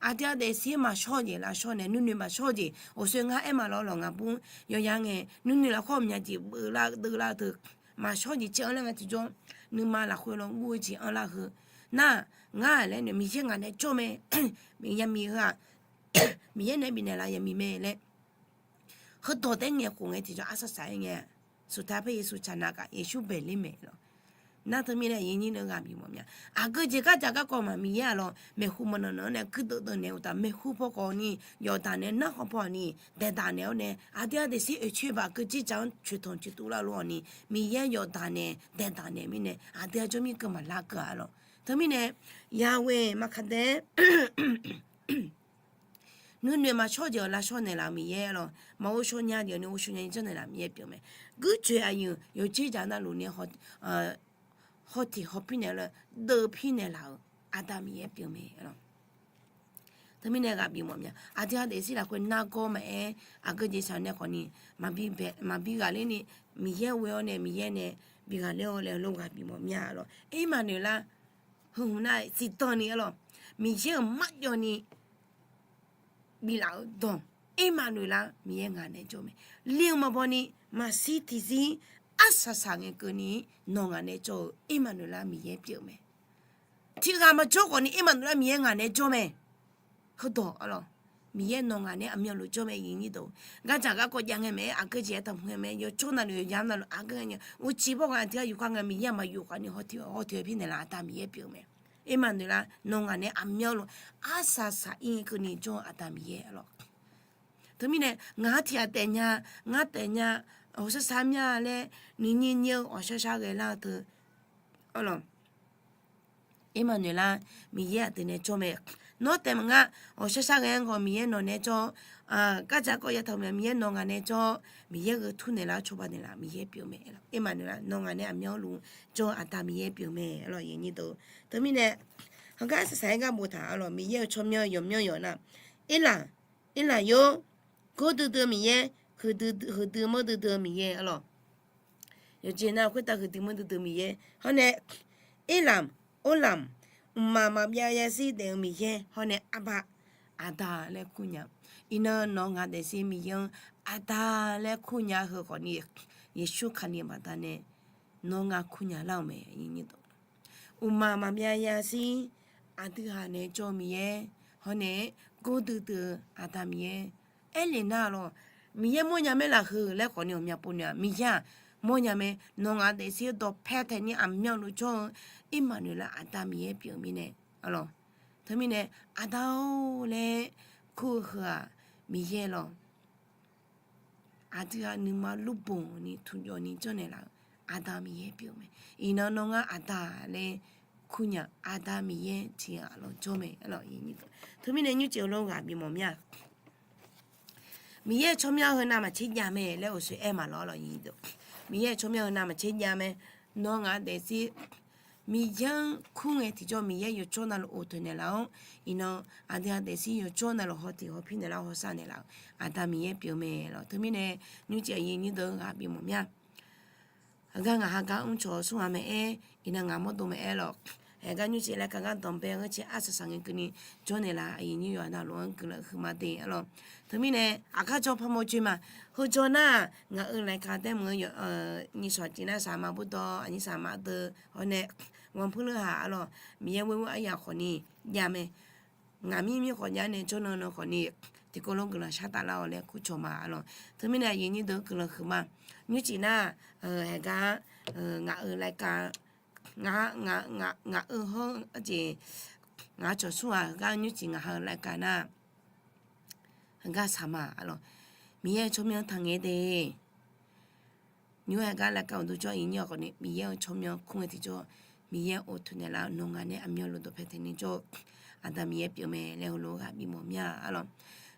Aqdui-aq daefzir maqshawr-eu jeq lavshawr nae, nuinoeq maqshawr-eu jeq uqshoe ngar aer ma lawr lawq. Ngaqbur yawya ngae nuinoeq lafkhoer maqnya jeq beuvlar deuvlar-eu teu maqshawr jeq caer-anr laer nga tiqjawr, nuima lafkhoer lawr gur-eu jeq anrlar heu nar, ngar laer noeq Miqyaer ngaq nae jawr mae. Yamiq heu-aq Miqyaer nae bifnaeq laf yamiq mae laer heudawq taef-aer ngaeqkhof ngae tiqjawr arsaq saq-aer ngae, suqtaq par Yeqsur tsaqnav kaf Yeqsur baeqler mae lawr. Nar teumirnae aqyuif aqnyir deuq ghaq bifmawf mya. Aqgeu jeq gardzaq garkawv ma Miqyaer-aq lawr, maeqhu maeqnan nan-anr nae guirdeuv deuv naeq-eu taf, maeqhu paw khawf ni yawqdaq nae narkhan paw-awq ni daeqdaq naeq-awr nae aqdui-aq daefzir oeqcoer baq keuv jirdzaq-anr coeqtanq coeqtuv lar lof-awq ni Miqyaer yawqdaq nae daeqdaq naeq mirnae aqdui-aq jawrmir keuvmaq lar keuv-a lawr. Teumirnae Yahweh Maqkaqdaer nuinoeq maqshawr jeq-awq lavshawr naeqlaf-euq Miqyaer lawq. Maqghov shaw nya jeq-awq ni ghovshaw nya ni janrnaeq laf Miqyaer pyeuf-eu mae. Guirdzoeq aqyuif yawqjeq dzaq navluf ni hawtiq hawpir naeqlaf-eu, deuvpir naeqlaf-euq Aqda Miqyaer pyeuf-eu mae lawq. Teumirnae ghaq bif mawf mya. Aqdui-aq daefzir lafkhoer nargawr maqaer, aqgeu jeq saq nae khawfni maqbi ghaqler ni, Miqyaer ghoe-awr nae Miqyaer nae bi ghaqler-awr laer lof ghaq bif mawf mya lawq. Ermaqnoeqlar, heu hmq nar-aq siqdanq ni-a lawq, Miqyaer-euq marjawv ni biflaf-eu dawq, Ermaqnoeqlar Miqyaer ngaq nae jawr mae. Li-eu maqbaw ni, maqshir tiqzir arsaq saq ngae keuvni, nawq ngaq nae jawr-eu Ermaqnoeqlar Miqyaer pyeuf-eu mae. Tiqghaq maqjawr khawfni Ermaqnoeqlar Miqyaer ngaq nae jawr mae. Heudawq-a lawq, Miqyaer nawq ngaq nae aqmyanluf jawr mae. Gardzaq garkawv jav ngae mae-aer, aqgeu jeq-aer taqmq ngae mae-aer, yawcawr navluf yawqjamq navluf aqgeu ngae, uqcif bawr ghae aqdui-aq yufkhav ngae Miqyaer-aq maqyuf khawfni hawtiq hawtiq-aer bifnaeq laf Aqda Miqyaer pyeuf-eu mae. Ermaqnoeqlar nawq ngaq nae aqmyanluf arsaq saq-ir ngae keuvni jawr-eu Aqda Miqyaer-a lawq. Teumirnae ngaq-anr tiqghaq taef nya, ngar taef nya, ghawqshar shar mya laer nuinyir nyir-eu ghawqshar shar ghae lar-eu teu-a lawq. Ermaqnoeqlar Miqyaer aqdui nae jawr mae. Nawr taef maqnga, ghawqshar shar ghae-anr khawf Miqyaer nawq nae jawr-awr, gardzaq garkawv yaftaq-eu mae, Miqyaer nawq ngaq nae jawr-awr, Miqyaer gheu tur naeqlaf-awr cawba naeqlaf Miqyaer pyeuf-eu mae. Ermaqnoeqlar nawq ngaq nae aqmyanluf jawr-eu Aqda Miqyaer pyeuf-eu mae. Teumirnae heugar arsaq saq-aer gar boftaq-a lawq, Miqyaer-euq tsawrmyanr yawqmyanr yawq nar, Erlaq, Erlaq yawr, gordui dui-eu Miqyaer, huiqdui manrdui dui-eu Miqyaer-a lawq. Yawqjeq nar khoertav huiqdui manrdui dui-eu Miqyaer hawr nae, Erlamq, Orlamq, mqmaq maqbyav yashir daef-eu Miqyaer hawr nae, Arba, Aqda laer kur nya. Iqnan nawq ngaq daefzir Miqyaer-anr Aqda laer kur nya heu khawfni, Yeqsur Kali baqdanae nawr ngar kur nya lar-euq mae. Mqmaq maqbyav yashir, aqdui haq nae jawr-eu Miqyaer hawr nae, gordui dui-eu Aqda Miqyaer. Aerlef nar-a lawq, Miqyaer mawrnya mae lafkhoer laer khawfni ghawqmya pov naeq-aq, Miqyaer-aq mawrnya mae. Nawq ngaq daefzir dawqpae taef ni aqmyanluf jawr-eu Ermaqnoeqlar Aqda Miqyaer pyeuf-eu mirnae-a lawq. Teumirnae Aqda-or laer kur-eu heu-aq Miqyaer lawq. Aqdui-aq nuima lurbanq ni tuqjawv ni janrnaeq laf-eu Aqda Miqyaer pyeuf-eu mae. Iqnan nawr ngar Aqda laer kur nya, Aqda Miqyaer tiq ghaq lawq jawr mae. Teumirnae nymrcif heulof ghaq bimawf mir-a. Miqyaer-euq tsawrmyanr heu navmaqtser jav mae laer uqshoe aer maqlawr lawq. Miqyaer-euq tsawrmyanr heu navmaqtser jav mae. Nawr ngaq daefzir Miqyaer-anr kur ngae tiqjawr Miqyaer yawqjawr navluf oq toeqnaeq laf-awr, iqnan aqdui-aq daefzir yawqjawr navluf hawtiq hawpir naeqlaf-awr hawsav naeqlaf-euq Aqda Miqyaer pyeuf-eu mae lawq. Teumirnae nymrcif aqyuif aqnyir deuq-eu ghaq bimawf mir-a. Heugar ngaq hagar mrcawq-eu smr ghaq maqaer, iqnan ngaq mawrdo maqaer lawq. Haegar nymrcif laer ka gar danqbae-eu gharciq arsaq saq ngae keuvni jawrnaeq laf aqyuif aqnyir yawqha navluf-anr guiqlanq huiqma de-a lawq. Teumirnae aqgar jawr parmawr joe ma. Heujawr nar-aq ngaq-euq laeqkaq taer meuq-eu nyiq shawq cif nar saqma burdawr aqnyir saqma deuq hawr nae, wanpuirleur haq-a lawq, Miqyaer ghoer-eu aryaq khawfni jav mae. Ngaq mir mir khawf jav nae jawrnan nan khawfni tiqkawv lof guiqlanq shar taf lar-awq laer kurcawq ma-a lawq. Teumirnae aqyuif aqnyir deuq-eu guiqlanq huiqma. Nymrcif nar-aq, haegar ngaq-euq laeqkaq, ngaq-euq hawr-eu jeq, ngaq cawq smr ghaq heugar nymrcif ngaq ha-eu laeqkaq nar, heugar saqma-a lawq. Miqyaer-euq tsawrmyanr tanqngae de. Nymr haegar laeqkaq uqduq jawr iqnyir-awq khawfni Miqyaer-euq tsawrmyanr kur ngae tiqjawr, Miqyaer oq toeqnaeq laf-awr nawq ngaq nae aqmyanluf dawqpae taef ni jawr-eu Aqda Miqyaer pyeuf mae laer heulof-aer ghaq bimawf mir-a lawq.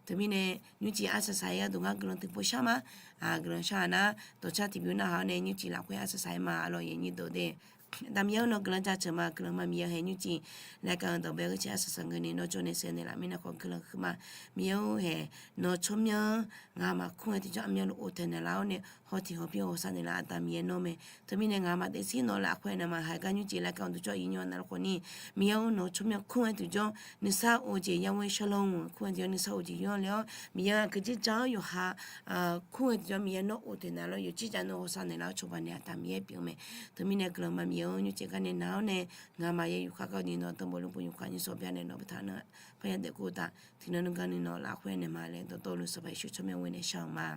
Teumirnae nymrcif arsaq saq-aer gharduq ngar guiqlanq tiqpov shar ma. Guiqlanq shar-a nar, dawqcar tiqbymr narhaq-awr nae nymrcif lafkhoer arsaq saq-aer ma-a lawq. Aqda Miqyaer-or, nawq guiqlanq jaceuq ma. Guiqlanq ma Miqyaer hae nymrcif laeqkaq-eu dawqbae gharciq arsaq saq geufni nawr jawr nae sheuqnaeq laf mirnae khawf guiqlanq huiqma. Miqyaer-or, hae nawq-eu tsawrmyanr ngamaf kur ngae tiqjawr aqmyanluf oq toeqnaeq laf-awr nae hawtiq hawpir hawsav naeqlaf Aqda Miqyaer nawr mae. Teumirnae ngamaf daefzir nawq lafkhoer nae ma haegar nymrcif laeqkaq uqduq jawr iqnyir-awq navluf khawfni, Miqyaer-or, nawq-eu tsawrmyanr kur ngae tiqjawr nuisar of jeq ya ghoe shawrlanr-eu kur ngae tiqjawr nuisar of jeq yawr le-awr Miqyaer-aq keujeq jaq-awr yawqha kur ngae tiqjawr Miqyaer nawr oq toeqnaeq laf-awr yawqjeq jaq nawr hawsav naeqlaf-awr cawba naeq Aqda Miqyaer pyeuf-eu mae. Teumirnae guiqlanq ma Miqyaer-or, nymrcif gar nae nar-awr nae ngamaf ya yufkar gar ni nawq-eu tanqbof lmqbof yufkar nymrsaw bya nae nawq-eu beutar nar parya daef kur taf tiqnan nui gar ni nawq lafkhoer nae ma laer dawqtawvluf Sanqpaq Yeqsur tsawrmyanr ghoe nae shar-euq ma.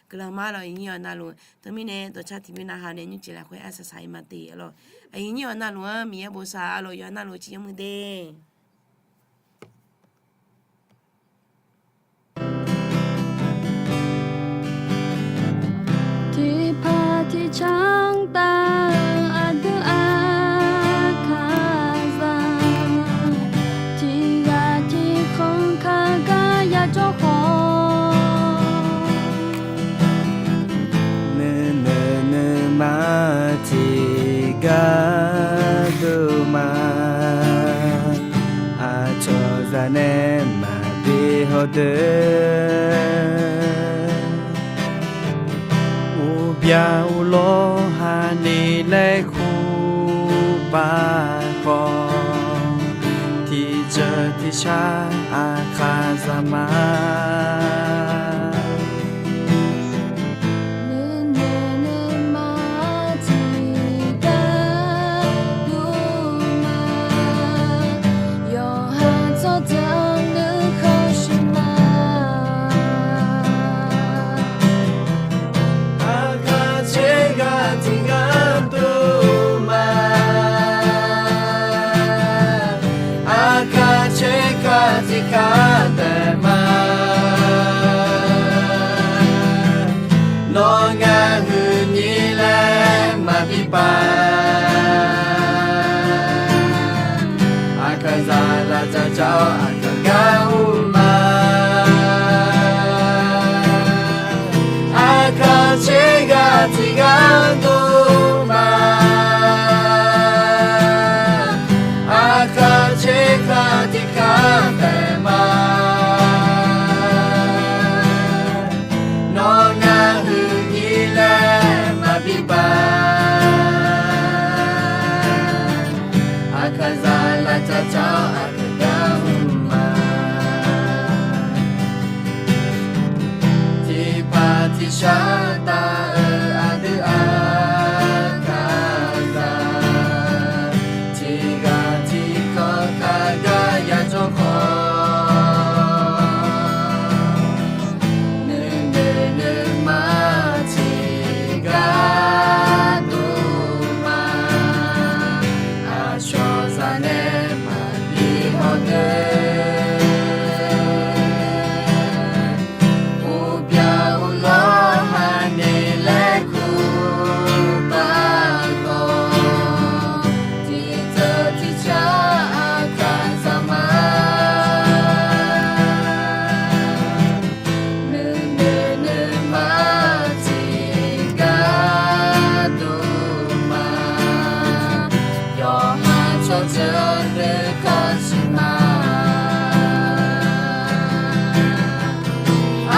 Guiqlanq ma lawq. Iqnyir-awq navluf teumirnae dawqcar tiqbymr narhaq nae nymrcif lafkhoer arsaq saq-ir ma te-a lawq. Iqnyir-awq navluf-anr Miqyaer bosav-a lawq. Yawqha navluf ciqyar muiq de. Tiqpaq tiqcanr taf-eu aqdui aqkaqzaq, tiqghaq tiqkhanq kaq deuq, uqbyaq uqlawr haqni laer kurpaq khawf, tiqjeuq tiqshar aqkaq zaq ma. Nuinoeq nuima tiqgar dov ma, yawqha tsawrjeuq nuikhanr shuif ma. Aqkaq tserghaq tiqgar dov ma, aqkaq tserghaq tiqgar taef ma. Nawr ngar huiqnyir laer maqbi paq, aqkaqzaq lavtsaf tsaf-awr aqkaq gar ur ma. Aqkaq tserghaq tiqgar dov ma, aqkaq tserghaq tiqgar taef ma. Nawr ngar huiqnyir laer maqbi paq, aqkaqzaq lavtsaf tsaf-awr aqkaq gar ur ma. Tiqpaq tiqshar taf-euq aqdui aqkaqzaq, tiqghaq tiqkawv kaqgar yajawr khawf, nuinoeq nuima tiqgar dov ma. Aqcawq zaq nae maqbi hawdeuq, uqbyaq uqlawr haqni laer kurpaq khawf, tiqjeuq tiqshar aqkaq zaq ma. Nuinoeq nuima tiqgar dov ma, yawqha tsawrjeuq nuikhanr shuif ma.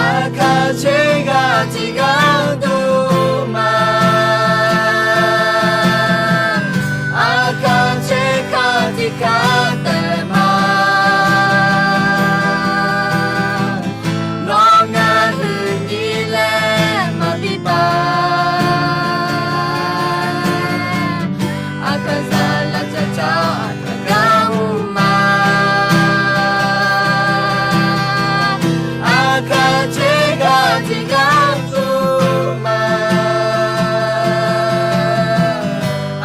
Aqkaq tserghaq tiqgar dov ma, aqkaq tserghaq tiqgar taef ma. Nawr ngar huiqnyir laer maqbi paq, aqkaqzaq lavtsaf tsaf-awr aqkaq gar ur ma. Aqkaq tserghaq tiqgar dov ma,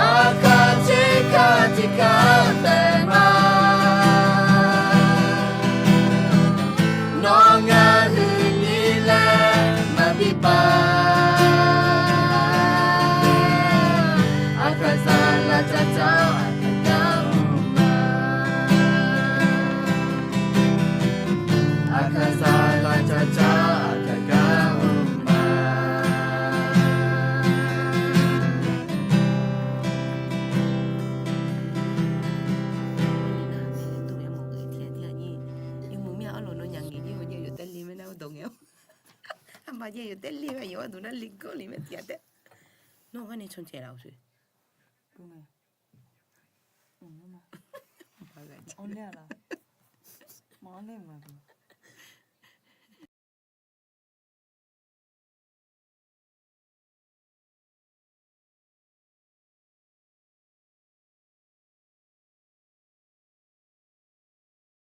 aqkaq tserghaq tiqgar taef ma. Nawr ngar huiqnyir laer maqbi paq, aqkaqzaq lavtsaf tsaf-awr aqkaq gar ur ma. Aqkaqzaq lavtsaf tsaf-awr aqkaq gar ur ma. เออ เออ เออ